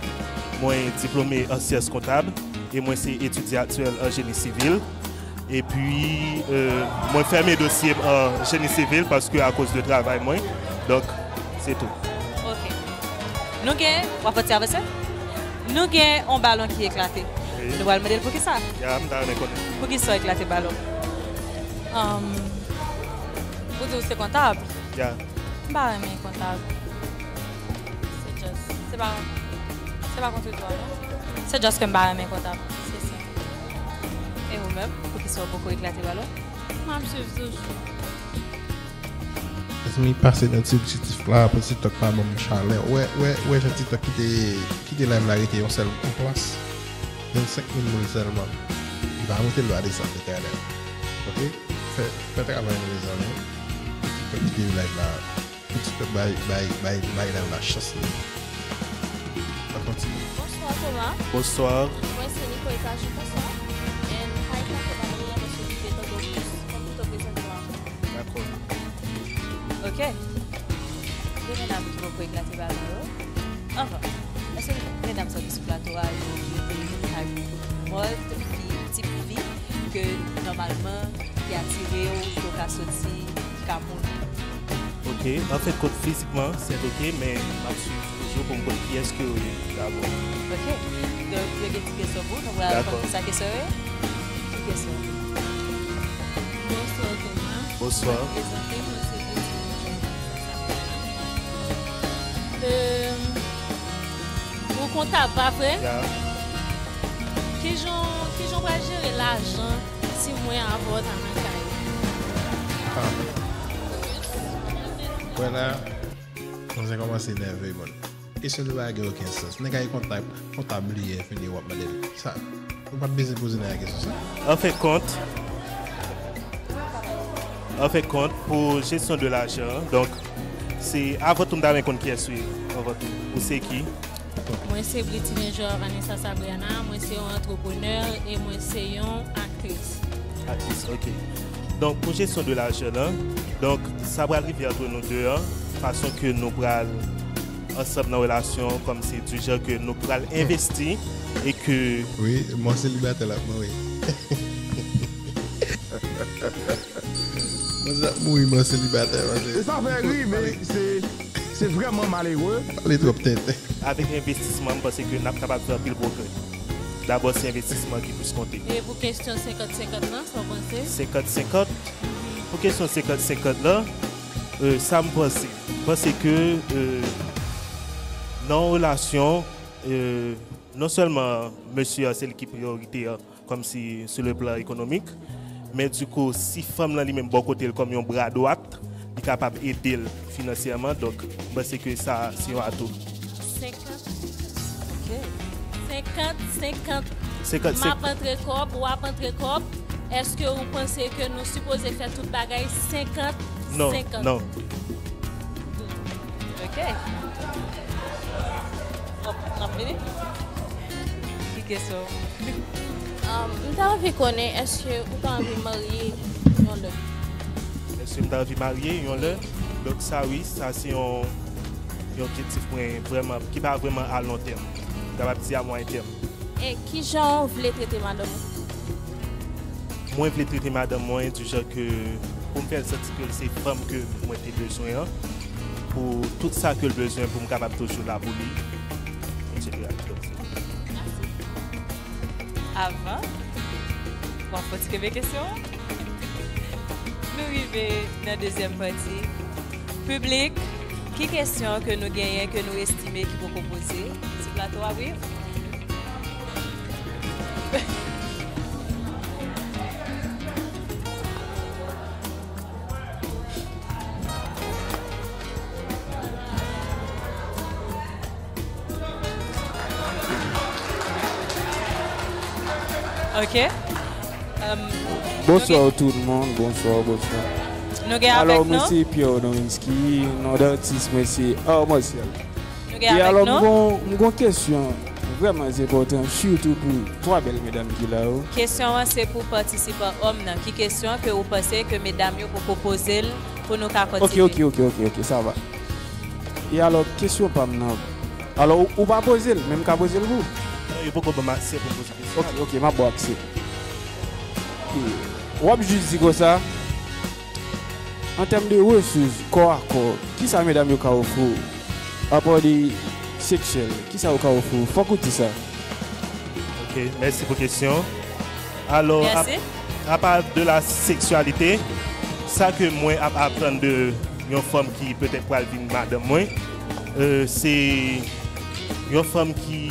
Mwen diplome an syans kontab. E mwen se etidyan aktyèl an jeni sivil. Epi, euh, mwen fèmen dosye an jeni sivil paske akoz de travay mwen. Donk, se tou. Ok. Nou gen, w ap fè ti avanse? Nou gen yon balon ki eklate. Wi. Nou pral mande l poukisa. Ya, m ta renmen konnen. Poukisa w eklate balon? Um, ou di w se kontab? Ya. M pa renmen kontab. Se just, se pa, se pa kont ou dwa, non. Se just ke m pa renmen kontab. Se senp. E ou menm, poukisa w poko eklate balon? M ap swiv toujou. Mezanmi, pase nan ti objektif la, pou TikTok pa ban m chalè. Wè, wè, wè jan TikTok kite, kite live la rete yon sèl, yon plas. Vennsenk mil moun sèlman. Li pa monte, l pa desann, etènèl. Ok? Fè, fè travay nou, mezanmi. TikTok kite live la. Pou TikTok bay, bay, bay, bay live la chans li. N ap kontinye. Bonsoir, Thomas. Bonsoir. Mwen se Nicole Cajou, bonsoir. And hi, Thomas, Valeria, mwen se Vivian Tandopoulos. Kòm nou te prezante w. Dakò. Ok. De medam ki poko eklate balon yo. Anfen, èske medam sa ki sou plato a, yo, yo te vin ak mòd fi, tip fi ke nòmalman ki atire w, ke w ka soti, ki ka mouri? Ok, anfèt, kont fizikman, sèt ok, men m ap swiv toujou pou m konn kiyès ke yo ye, dabò. Ok, donk, yo gen ti kesyon pou nou, nou pral konn kisa kesyon yo ye. Ki kesyon? Bonswa, Thomas. Bonswa. Mwen prezante, mwen se Betty Jean Sasabona. Euh, ou kontab, pa vre? Ya. Kijan, kijan w pral jere lajan si mwen avè w ta nan kay? Ah. Wè la, manzè kòmanse nève, bon. Kesyon li pa gen okenn sans. Nèg a kontab, kontab li ye, fini w ap mande l. Sa, ou pa t bezwen poze nèg a kesyon sa. An fen kont, an fen kont, pou jesyon de lajan, donk, se avan tou m ta renmen konn kiyès ou ye, avan tou. Ou se ki? Mwen se Britney Joa Vanessa Sabriana, mwen se yon antreprenè e mwen se yon aktris. Aktris, ok. Donk, pou jesyon de lajan lan, donk, sa pral rive ant nou de an, fason ke nou pral ansanm nan relasyon, kòm se di jan ke nou pral envesti e ke... Wi, mò selibatè l ap mouri. Mò sa ap mouri, mò selibatè, mò se... E sa fè ri, men se, se vrèman malere. Pale twòp tenten. Avèk envestisman, m panse ke n ap kapab fè anpil pwogrè. Dabò, se envestisman ki plis konte. E pou kesyon senkant senkant lan, sa w panse? Senkant senkant? Pou kesyon senkant senkant lan, euh, sa m panse. M panse ke, euh, nan yon relasyon, euh, non sèlman mesye a se li ki priyorite a, kòmsi sou le plan ekonomik, men dikou, si fanm lan li menm bò kote l kòm yon bra dwat, li kapab ede l finansyèman, donk, m panse ke sa se yon atou. Senkant. Ok. Senkant senkant. Senkant senkant. M ap antre kòb, w ap antre kòb. Èske ou panse ke nou sipoze fè tout bagay senkant senkant? Non, non. Ok. Bon, n ap vini. Ki kesyon? Um, m ta anvi konnen, èske ou ta anvi marye yon lè? Èske m ta anvi marye yon lè? Donk sa wi, sa se yon, yon objektif mwen vrèman, ki pa vrèman a lon tèm. M kapab di a mwayen tèm. E kijan w vle trete madanm ou? Mwen vle trete madanm mwen di jan ke pou m fè l santi ke l se fanm ke mwen te bezwen an, pou tout sa ke l bezwen pou m kapab toujou la pou li, et cetera. Donk, se Avan, w ap kontinye kesyon an? Nou rive nan dezyèm pati. Piblik, ki kesyon ke nou genyen ke nou estime ki poko poze sou plato a? Wi. Ok. Um, Bonswa tout moun, bonswa, bonswa. Nou gen avèk nou. Alò, mwen se Pierre Nowinski, non datis mwen se Art Martial. Nou gen avèk nou. E alò, m gon, m gon kesyon vrèman enpòtan, sitou pou twa bèl medam ki la yo. Kesyon an se pou patisipan òm nan. Ki kesyon ke ou panse ke medam yo poko poze l pou nou ka kontinye? Ok, ok, ok, ok, ok, sa va. E alò, kesyon pa m nan. Alò, ou, ou pa poze l, men m ka poze l pou ou. Non, yo poko ban m aksè pou m poze kesyon. Ok, ok, m ap ba w aksè. Ok. W ap jis di konsa, an tèm de resous, kò a kò, kisa medam yo ka ofri w? Apa de seksyèl, kisa yo ka ofri w? Fòk ou di sa. Ok, mèsi pou kesyon. Alò, a, apa de la seksyalite, sa ke mwen ap atann de yon fanm ki petèt pral vin madanm mwen, euh, se yon fanm ki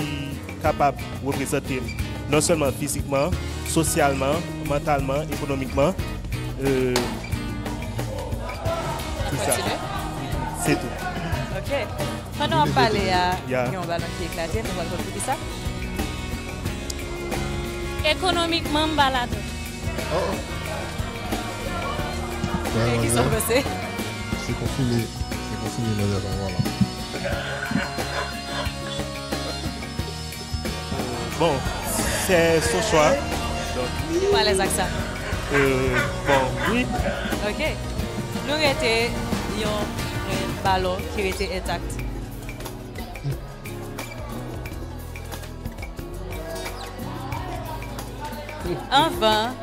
kapab reprezante m non sèlman fizikman, sosyalman, mantalman, ekonomikman, euh, se sa. Se tou. Ok. Pandan w ap pale a, gen yon balon ki eklate, nou pral konn poukisa. Ekonomikman, m pa ladan. Oh. E kisa w panse? Se konfime, se konfime nan zafè la. Bon, c'est son choix. Donk, ou alèz ak sa? Euh, bon, wi. Ok. Nou rete yon, euh, balon ki rete entak. Anvan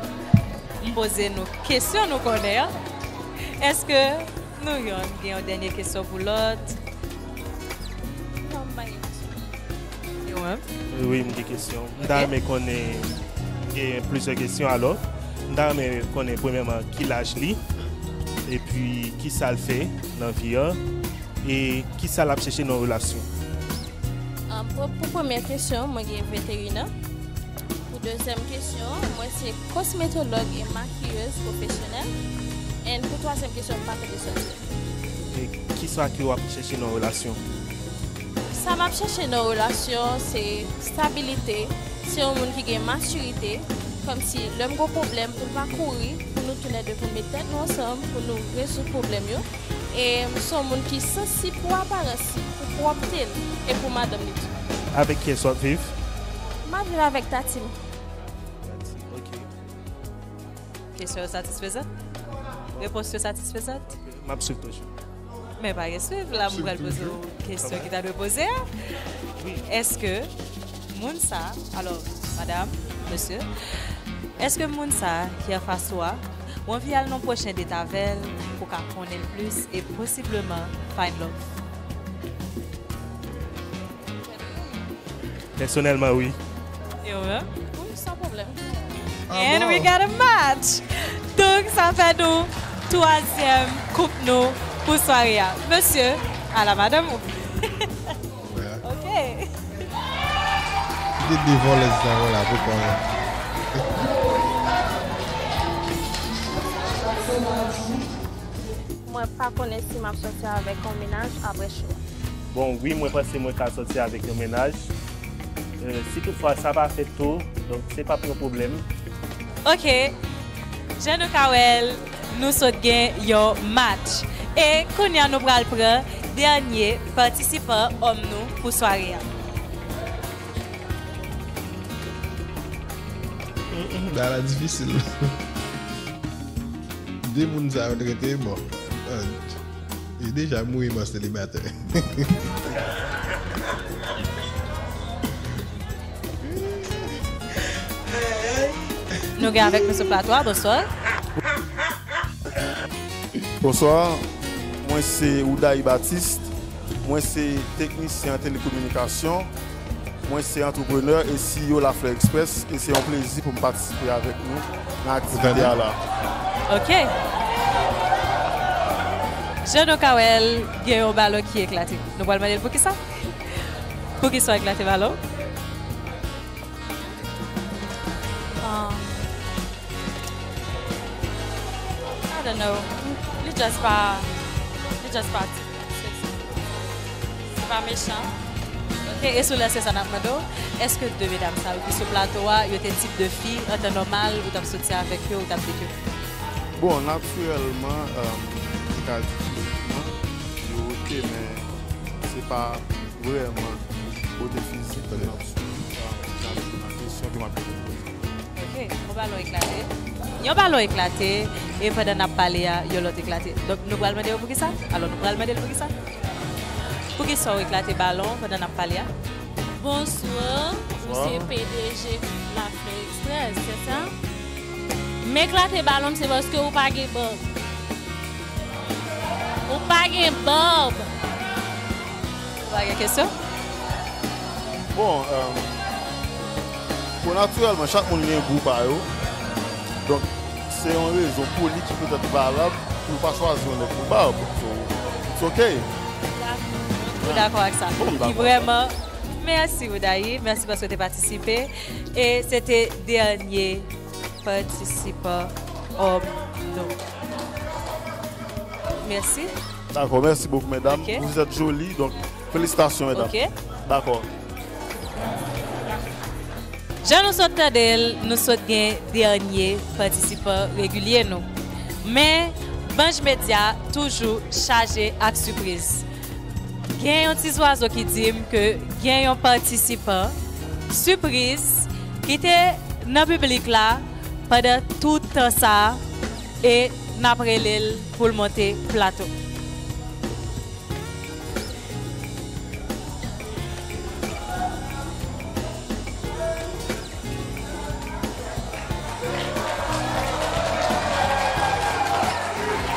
m poze nou kesyon nou konnen an, èske nou yonn gen yon dènye kesyon pou lòt? Non, m pa gen kesyon. E ou menm? Wi, m gen kesyon. M ta renmen konnen, gen plizyè kesyon alò. M ta renmen konnen premyèman ki laj li, epi kisa l fè nan vi an, e kisa l ap chèche nan yon relasyon. Ah, pou, pou premyè kesyon, mwen gen venteyen an. Pou dezyèm kesyon, mwen se kosmetològ e makiyez pwofesyonèl. And pou twazyèm kesyon, m pa kote sòti. E kisa ke w ap chèche nan yon relasyon? Sa m ap chèche nan yon relasyon, se stabilite, se yon moun ki gen matirite, kòmsi lè m gon pwoblèm, pou l pa kouri, pou nou toulède pou n met tèt nou ansanm, pou nou rezoud pwoblèm yo. E m se yon moun ki sansib pou aparans li, pou pwòpte l, e pou madanm li tou. Avèk kiyès w ap viv? M ap viv avèk tati m. Tati, ok. Kesyon yo satisfezan? Repons yo satisfezan? M ap swiv toujou. Men pa gen swiv, la m pral poze w kesyon ki ta dwe poze a. Wi. Èske moun sa, alò, madanm, mesye, èske moun sa ki anfas ou a, ou anvi al nan pwochen date avè l pou w ka konnen l plis e posibleman find love? Pèsonèlman, wi. E ou menm? Wi, san pwoblèm. And we got a match! Donk, sa fè nou twazyèm koup nou pou sware a. Mesye, ala madanm ou. Ok. Kite de vòlèz sa yo la, pou kò yo. Mwen pa konnen si m ap sòti avèk yon mennaj apre cho a. Bon, wi, mwen panse mwen ka sòti avèk yon mennaj. Euh, si toutfwa sa pa fèt tou, donk se p ap yon pwoblèm. Ok. Jan nou ka wè l, nou sot gen yon match. E kounye a nou pral pran dènye patisipan òm nou pou sware a. Bagay la difisil. De moun sa yo t rete, bon. Li deja mouri mò selibatè. Nou gen avèk nou sou plato a, bonswa. Bonswa, mwen se Oudaï Baptiste, mwen se teknisyen an telekominikasyon, mwen se antreprenè e C E O Lafleur Express, e se yon plezi pou m patisipe avèk nou nan aktivite a la. Ok. Jan nou ka wè l, gen yon balon ki eklate. Nou pral mande l poukisa? Poukisa w eklate balon? Um, I don't know. Li just pa, li just pa, se, se pa mechan. Ok, e sou lè se sa n ap mande w, èske de medam sa yo ki sou plato a, yo te tip de fi, an tan nòmal, ou t ap soti avèk yo, ou t ap date yo? Bon, natirèlman, um, m ka di fizikman, yo oke, men se pa vrèman bote fizik ki nan, nan kesyon ke m ap reponn. Ok, yon balon eklate. Yon balon eklate, e pandan n ap pale a, yon lòt eklate. Donk, nou pral mande yo poukisa? Alò, nou pral mande l poukisa? Poukisa w eklate balon pandan n ap pale a? Bonswa, ou se P D G Lafleur Express, se sa? M eklate balon m, se paske ou pa gen bòb. Ou pa gen bòb. Ou pa gen kesyon? Bon, euh, bon, natirèlman, chak moun gen gou pa yo. Donk, se yon rezon pou li ki petèt valab pou l pa chwazi yon nèg pou bab. So, it's ok. Ou dakò ak sa? Bon, m dakò. Ki vrèman, mèsi, Oudaï. Mèsi paske w te patisipe. E se te dènye patisipan òm nou. Mèsi. Dakò, mèsi bokou, medam. Ok. Vous êtes jolies, donk, felisitasyon, medam. Ok. Dakò. Jan nou sot tande l, nou sot gen dènye patisipan regilye nou. Men, Banj Medya toujou chaje ak sipriz. Gen yon ti zwazo ki di m ke gen yon patisipan sipriz ki te nan piblik la pandan tout tan sa a e n ap rele l pou l monte plato.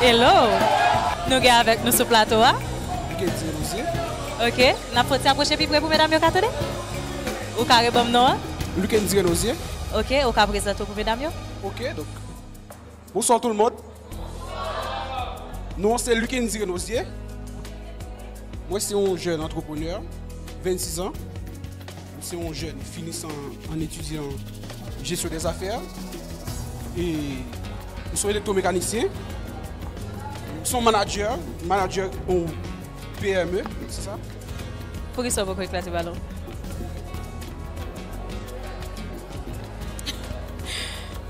Hello! Nou gen avèk nou sou plato a. Lukendy Renozier. Ok. N ap fè yon ti apwoche pi pre pou medam yo ka tande. Ou ka rebanm non an? Lukendy Renozier. Ok. Ou ka prezante w pou medam yo? Ok. Donk, bonsoir tout le monde. Non an se Lukendy Renozier. Mwen se yon jèn antreprenè, vennsis an. Mwen se yon jèn finisan an etidyan jesyon dèzafè. E mwen se yon elektwomekanisyen. Mwen se yon manadjè, manadjè yon P M E, se sa? Poukisa w poko eklate balon?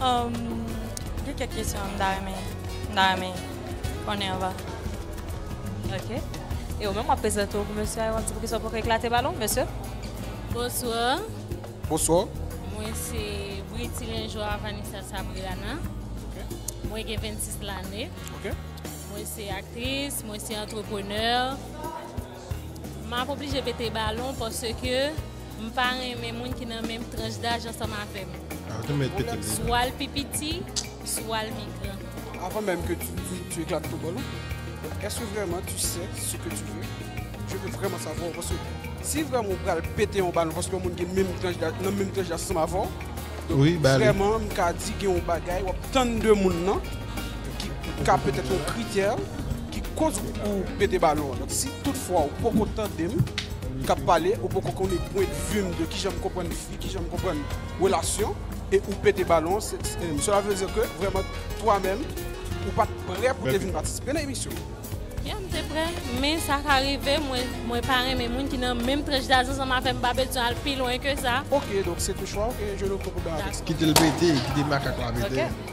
Um, gen kèk kesyon m ta renmen, m ta renmen konnen anvan. Ok. E ou menm, w ap prezante w pou mesye a, w ap di poukisa w poko eklate balon, mesye? Bonswa. Bonswa. Mwen se Britilen Joa Vanessa Sabriana. Ok. Mwen gen vennsis lane. Ok. Mwen se aktris, mwen se antreprenè. M ap oblije pete balon paske m pa renmen moun ki nan menm tranch daj ansanm avè m. Ah, ou te mèt pete l deja. Swa l pi piti, swa l pi gran. Avant même que tu, tu, tu éclates ton ballon, est-ce que vraiment tu sais ce que tu veux? Je veux vraiment savoir, paske si vrèman ou pral pete yon balon paske yon moun gen menm tranch daj, nan menm tranch daj ansanm avè w, donk, wi, ba li. Vrèman, m ka di gen yon bagay, w ap tann de moun nan, ki ka petèt yon kritè ki koz ou pete balon an. Donk, si toutfwa ou poko tande m k ap pale, ou poko konnen pwendvi m de kijan m konprann fi, kijan m konprann relasyon, e ou pete balon an, se, se, cela veut dire que vraiment, toi-même, ou pa t prè pou te vin patisipe nan emisyon. Ya, m te prè, men sa ka rive, mwen, mwen pa renmen moun ki nan menm tranch daj ansanm avè m, m pa bezwen al pi lwen ke sa. Ok, donc c'est ton choix, ok, je le comprends bien avec ça. Kite l pete, kite makak la pete. Ok.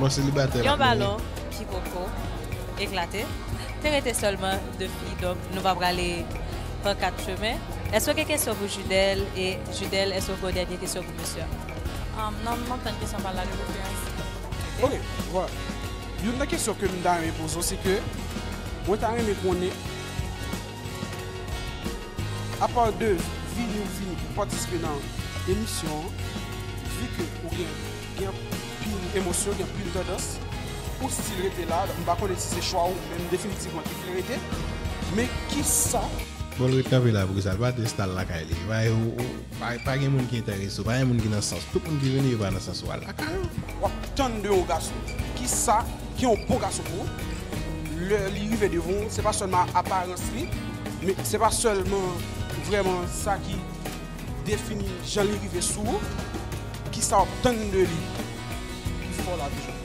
Mwen selibatè la. Yon balon ki poko eklate. Te rete sèlman de fi, donk nou pa prale pran kat chemen. Èske w gen kesyon pou Judel? E Judel, èske w gen yon dènye kesyon pou mesye a? Um, non, m ap tann kesyon pa la de preferans. Ok, vwala. Youn nan kesyon ke m ta renmen poze w, se ke mwen ta renmen konnen, apa de vini ou vini pou patisipe nan emisyon an, vi ke ou gen, gen anpil emosyon, gen anpil tandans, ou still rete la, m pa konnen si se chwa ou menm definitivman ki vle rete, men kisa Bon, l ret kanpe la pou sa, l pa te stal lakay li. Pa, ou, ou, pa, pa gen moun ki enterese w, pa gen moun ki nan sans. Tout moun ki vini, yo pa nan sans ou. Al lakay ou. W ap tann de yon gason. Kisa ki yon bon gason pou ou? Lè li rive devan w, se pa sèlman aparans li, men se pa sèlman vrèman sa ki defini jan li rive sou ou. Kisa w ap tann de li? Pi fò la toujou.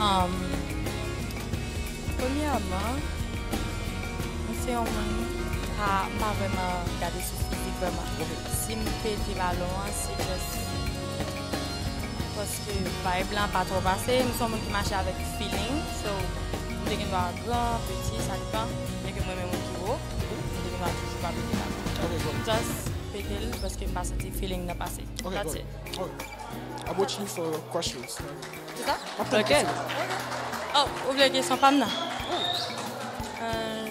Um, premyèman, m se yon moun pa, m pa vrèman gade sou fizik vrèman. Si m pete balon an, se just paske vibe lan pa twò pase. M se yon moun ki mache avèk feeling, so m te gen dwa gran, piti, sa depan, men ke mwen menm moun ki wo, m te gen dwa toujou pa pete balon. Just pete l paske m pa santi feeling nan pase. That's it. Abochi for questions. Se sa? Ok. Oh, ou vle kesyon pa m nan? Euh,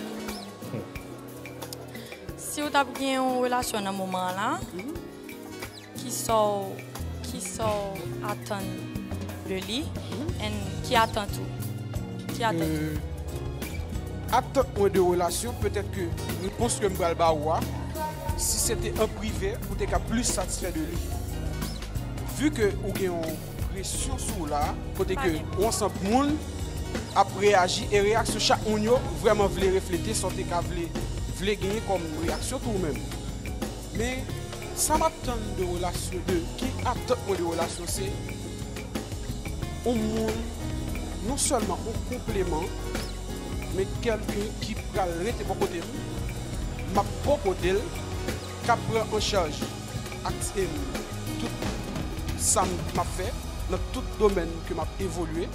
si w t ap gen yon relasyon nan moman an la, ki sa w, ki sa w atann de li, and ki atant ou? Ki atant ou? Atant mwen de relasyon, petèt ke repons ke m pral ba ou a, si se te an prive, ou te ka plis satisfè de li. Vu ke ou gen yon presyon sou ou la, kote ke yon ansanm moun ap reyaji, e reyaksyon chak moun yo vrèman vle reflete sa w te ka vle, vle genyen kòm reyaksyon tou ou menm. Men, sa m ap tann de relasyon, de ki atant mwen de relasyon, se yon moun, non sèlman yon konpleman, men kèlken ki pral rete bò kote m, m ap bò kote l, k ap pran an chaj ak, em, tout sa m ap fè, nan tout domèn ke m ap evolye.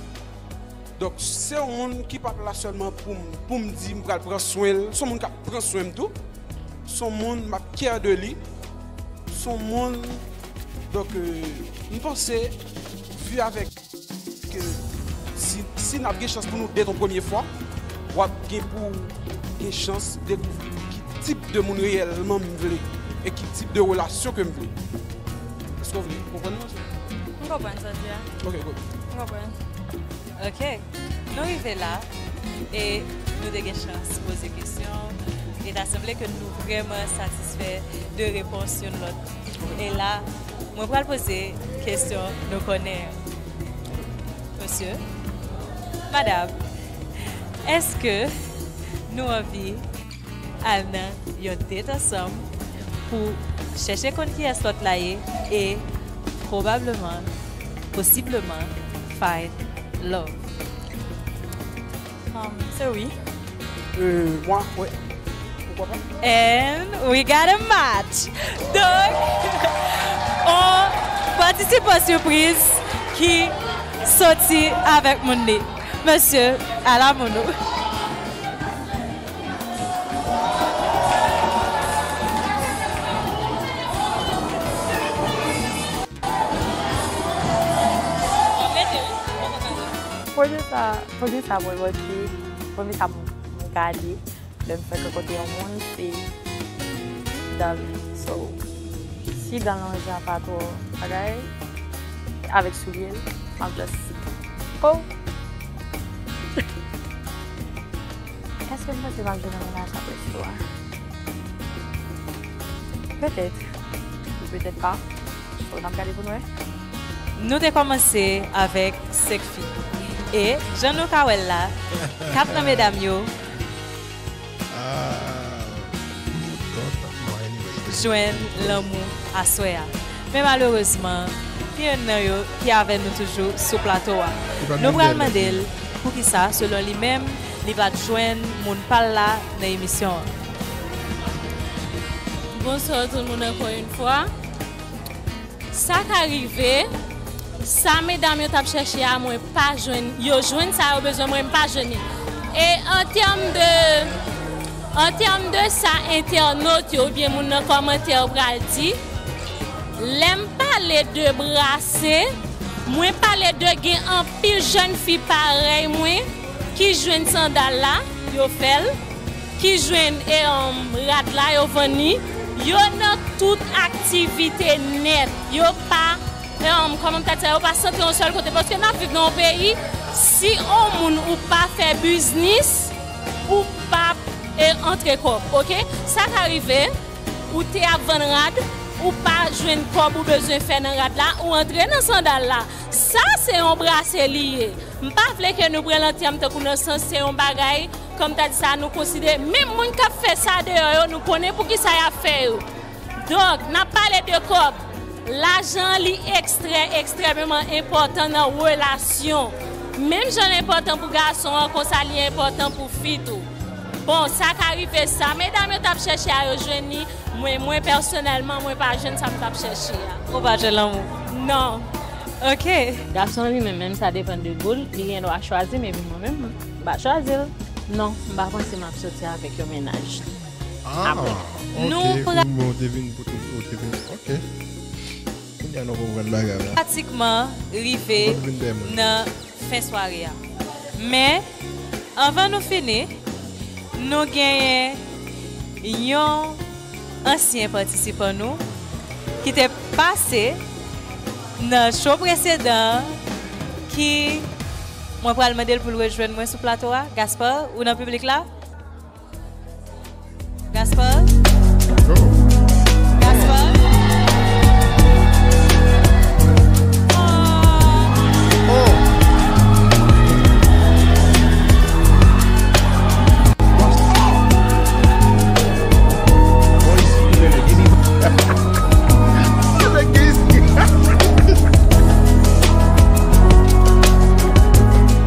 Donk, se yon moun ki p ap la sèlman pou m, pou m di m pral pran swen l, se yon moun k ap pran swen m tou. Se yon moun m ap care de li. Se yon moun, donk, euh, m panse, vi avèk ke si, si n ap gen chans pou nou det yon premye fwa, w ap gen pou gen chans dekouvri ki tip de moun reyèlman m vle e ki tip de relasyon ke m vle. Èske w vle konprann mwen? M konprann sa w di a. Ok, good. M konprann. Ok, nou rive la e nou te gen chans poze kesyon. E ta sanble ke nou vrèman satisfè de repons youn lòt. E la, mwen pral poze kesyon nou konnen an. Mesye, madam, èske nou anvi al nan yon det ansanm pou chèche konn kiyès lòt la ye e pwobableman, posibleman, find love? Um, se wi. Euh, mwen, wè. Poukwa pa? And we got a match! Donk, on patisipan sipriz ki soti avèk moun li. Mesye, ala moun ou. Pwodui sa, pwodui sa mwen manje, premye sa m gade lè m fèk rankontre yon moun, se dan l. So, si dan l yon jan pa twò bagay, avèk soulye l, m ap just, oh! Èske m panse m ap jwenn yon mennaj apre show a? Petèt. Petèt pa. So, n ap gade pou n wè. Nou te kòmanse avèk senk fi. E, jan nou ka wè l la, kat nan medam yo jwenn lanmou aswè a. Men malerezman, gen youn nan yo ki avè nou toujou sou plato a. Nou pral mande l poukisa, selon li menm, li pa t jwenn moun pa l la nan emisyon an. Bonsoir tout le monde encore une fois. Sa ka rive, Sa medam yo t ap chèche a, mwen pa jwenn. Yo jwenn sa yo bezwen, mwen m pa jwenn li. E an tèm de, an tèm de sa entènot yo oubyen moun nan kòmantè yo pral di, lè m pale de brase, mwen pale de gen anpil jèn fi parèy mwen ki jwenn sandal la, yo fè l, ki jwenn, e, um, rad la, yo vann li, yo nan tout aktivite nèt. Yo pa, um, kòman m ta di sa, yo pa santre yon sèl kote. Paske n ap viv nan yon peyi, si yon moun ou pa fè biznis, ou p ap, e, antre kòb, oke? Sa ka rive, ou te ap vann rad, ou pa jwenn kòb ou bezwen fè nan rad la, ou antre nan sandal la. Sa se yon brase li ye. M pa vle ke nou pran l an tèm tankou nan sans se yon bagay, kòm ta di sa, nou konsidere. Menm moun k ap fè sa deyò yo, nou konnen poukisa y ap fè yo. Donk, n ap pale de kòb. Lajan, li ekstrè, ekstrèmeman enpòtan nan relasyon. Menm jan l enpòtan pou gason an, konsa li enpòtan pou fi tou. Bon, sa ka rive sa medam yo t ap chèche a, yo jwenn li. Mwen, mwen pèsonèlman, mwen pa jwenn sa m t ap chèche a. Ou pa jwenn lanmou? Non. Ok. Gason li menm, menm sa depann de gou l, li gen dwa chwazi m, epi mwen menm, m pa chwazi l. Non, m pa panse m ap soti avèk yon mennaj. Ah, apre. Ok, nou pra- ou, ou te vin pou, ou te vin, ok. Kounye a nou konprann bagay la. Pratikman rive nan fen sware a. Men, anvan nou fini, nou genyen yon ansyen patisipan nou ki te pase nan show presedan an, ki mwen pral mande l pou l rejwenn mwen sou plato a. Gaspard, ou nan piblik la? Gaspard? Gaspard?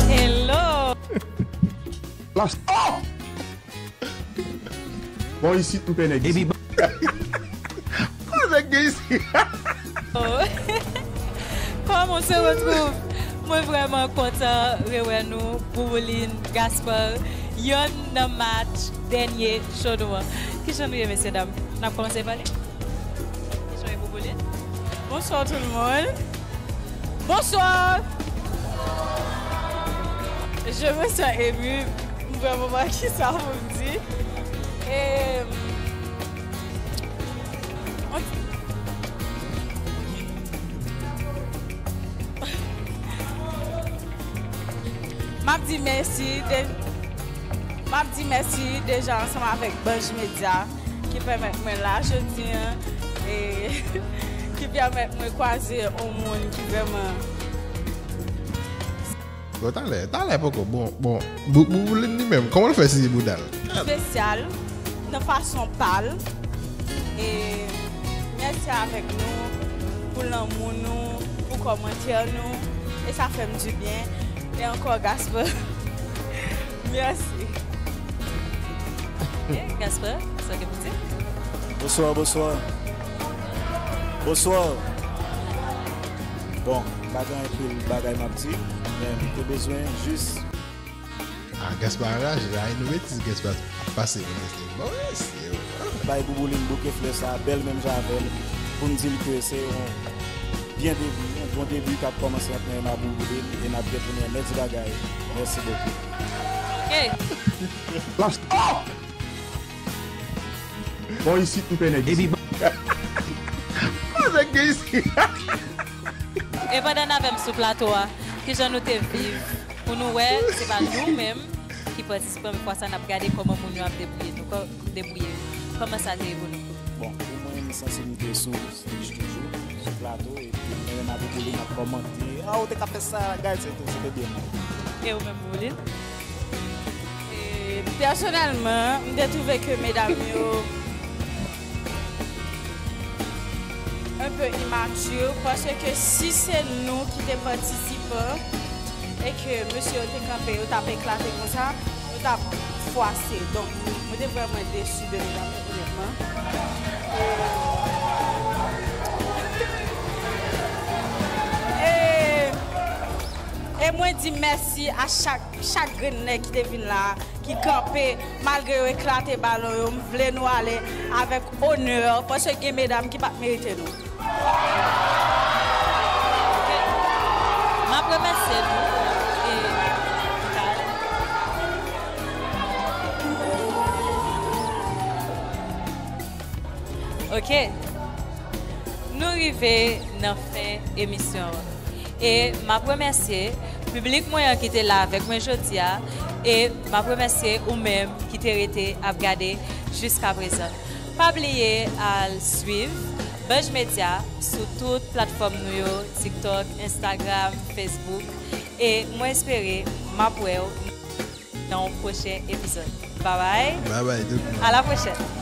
Hello! Bon, isit m pè nèg isit. Epi bon, nèg gen isit. Oh. Comment on se retrouve? Mwen vrèman kontan rewè nou, Boubouline, Gaspard, yonn nan match dènye show nou an. Kijan nou ye, mesye dam? N ap kòmanse pa li? Kijan w ye, Boubouline? Bonsoir tout le monde. Bonsoir. Je me sens émue. M vrèman pa kisa pou m di. E, on- M ap di mèsi de, m ap di mèsi deja ansanm avèk Banj Media ki pèmèt mwen la jodi an e ki pèmèt mwen kwaze yon moun ki vrèman. Bon, talè, talè poko. Bon, bon, Bou-, Boubouline li menm, kòman l fè siye bouda l? Espesyal nan fason pa l. E mèsi avèk nou pou lanmou nou, pou kòmantè nou. E sa fè m dibyen. E ankò, Gaspard, mèsi. Ok, Gaspard, sa w gen pou di? Bonswa, bonswa. Bonswa. Bon, m pa gen anpil bagay m ap di, men m te bezwen jis. Ah, Gaspard anraje la, e nou betiz Gaspard ap pase pou mesye. Bon, mesye, oh. Bay Boubouline bouke flè sa, bèl menm jan avè l, pou n di l ke se yon byen debi, yon bon debi k ap kòmanse ant mwen e Boubouline, e n ap gen pou n remèt bagay. Mèsi bokou. Ok. Bon, isit m pè nèg isit. Bon, nèg gen isit. E pandan n avè m sou plato a, kijan nou te viv? Pou nou wè, se pa nou menm ki patisipan, men fwa sa n ap gade kòman moun yo ap debouye nou, kò-, debouye yo. Kòman sa te ye pou nou? Bon, pou mwen, m santi m te sou stage toujou, sou plato, epi mwen menm avèk Boubouline n ap kòmante. Ah, ou te ka fè sa, guys, se te, se te byen. E ou menm, Boubouline? E, pèsonèlman, m te twouve ke medam yo un peu immature, paske si se nou ki te patisipan e ke mesye yo te kanpe, yo t ap eklate konsa, yo t ap fwase. Donk, mwen te vrèman desi de medam yo, onètman. E E mwen di mèsi a chak, chak grenn nèg ki te vin la, ki kanpe, malgre yo eklate balon yo, m vle nou ale avèk onè, paske gen medam ki pa t merite nou. M ap remèsye nou. E, ok. Nou rive nan fen emisyon an. E m ap remèsye piblik mwen an ki te la avèk mwen jodi a. E m ap remèsye ou menm ki te rete ap gade jiska prezan. Pa bliye al swiv Banj Media sou tout platfòm nou yo, TikTok, Instagram, Facebook. E mwen espere m ap wè w nan yon pwochen epizòd. Babay! Babay tout moun. A la pwochèn!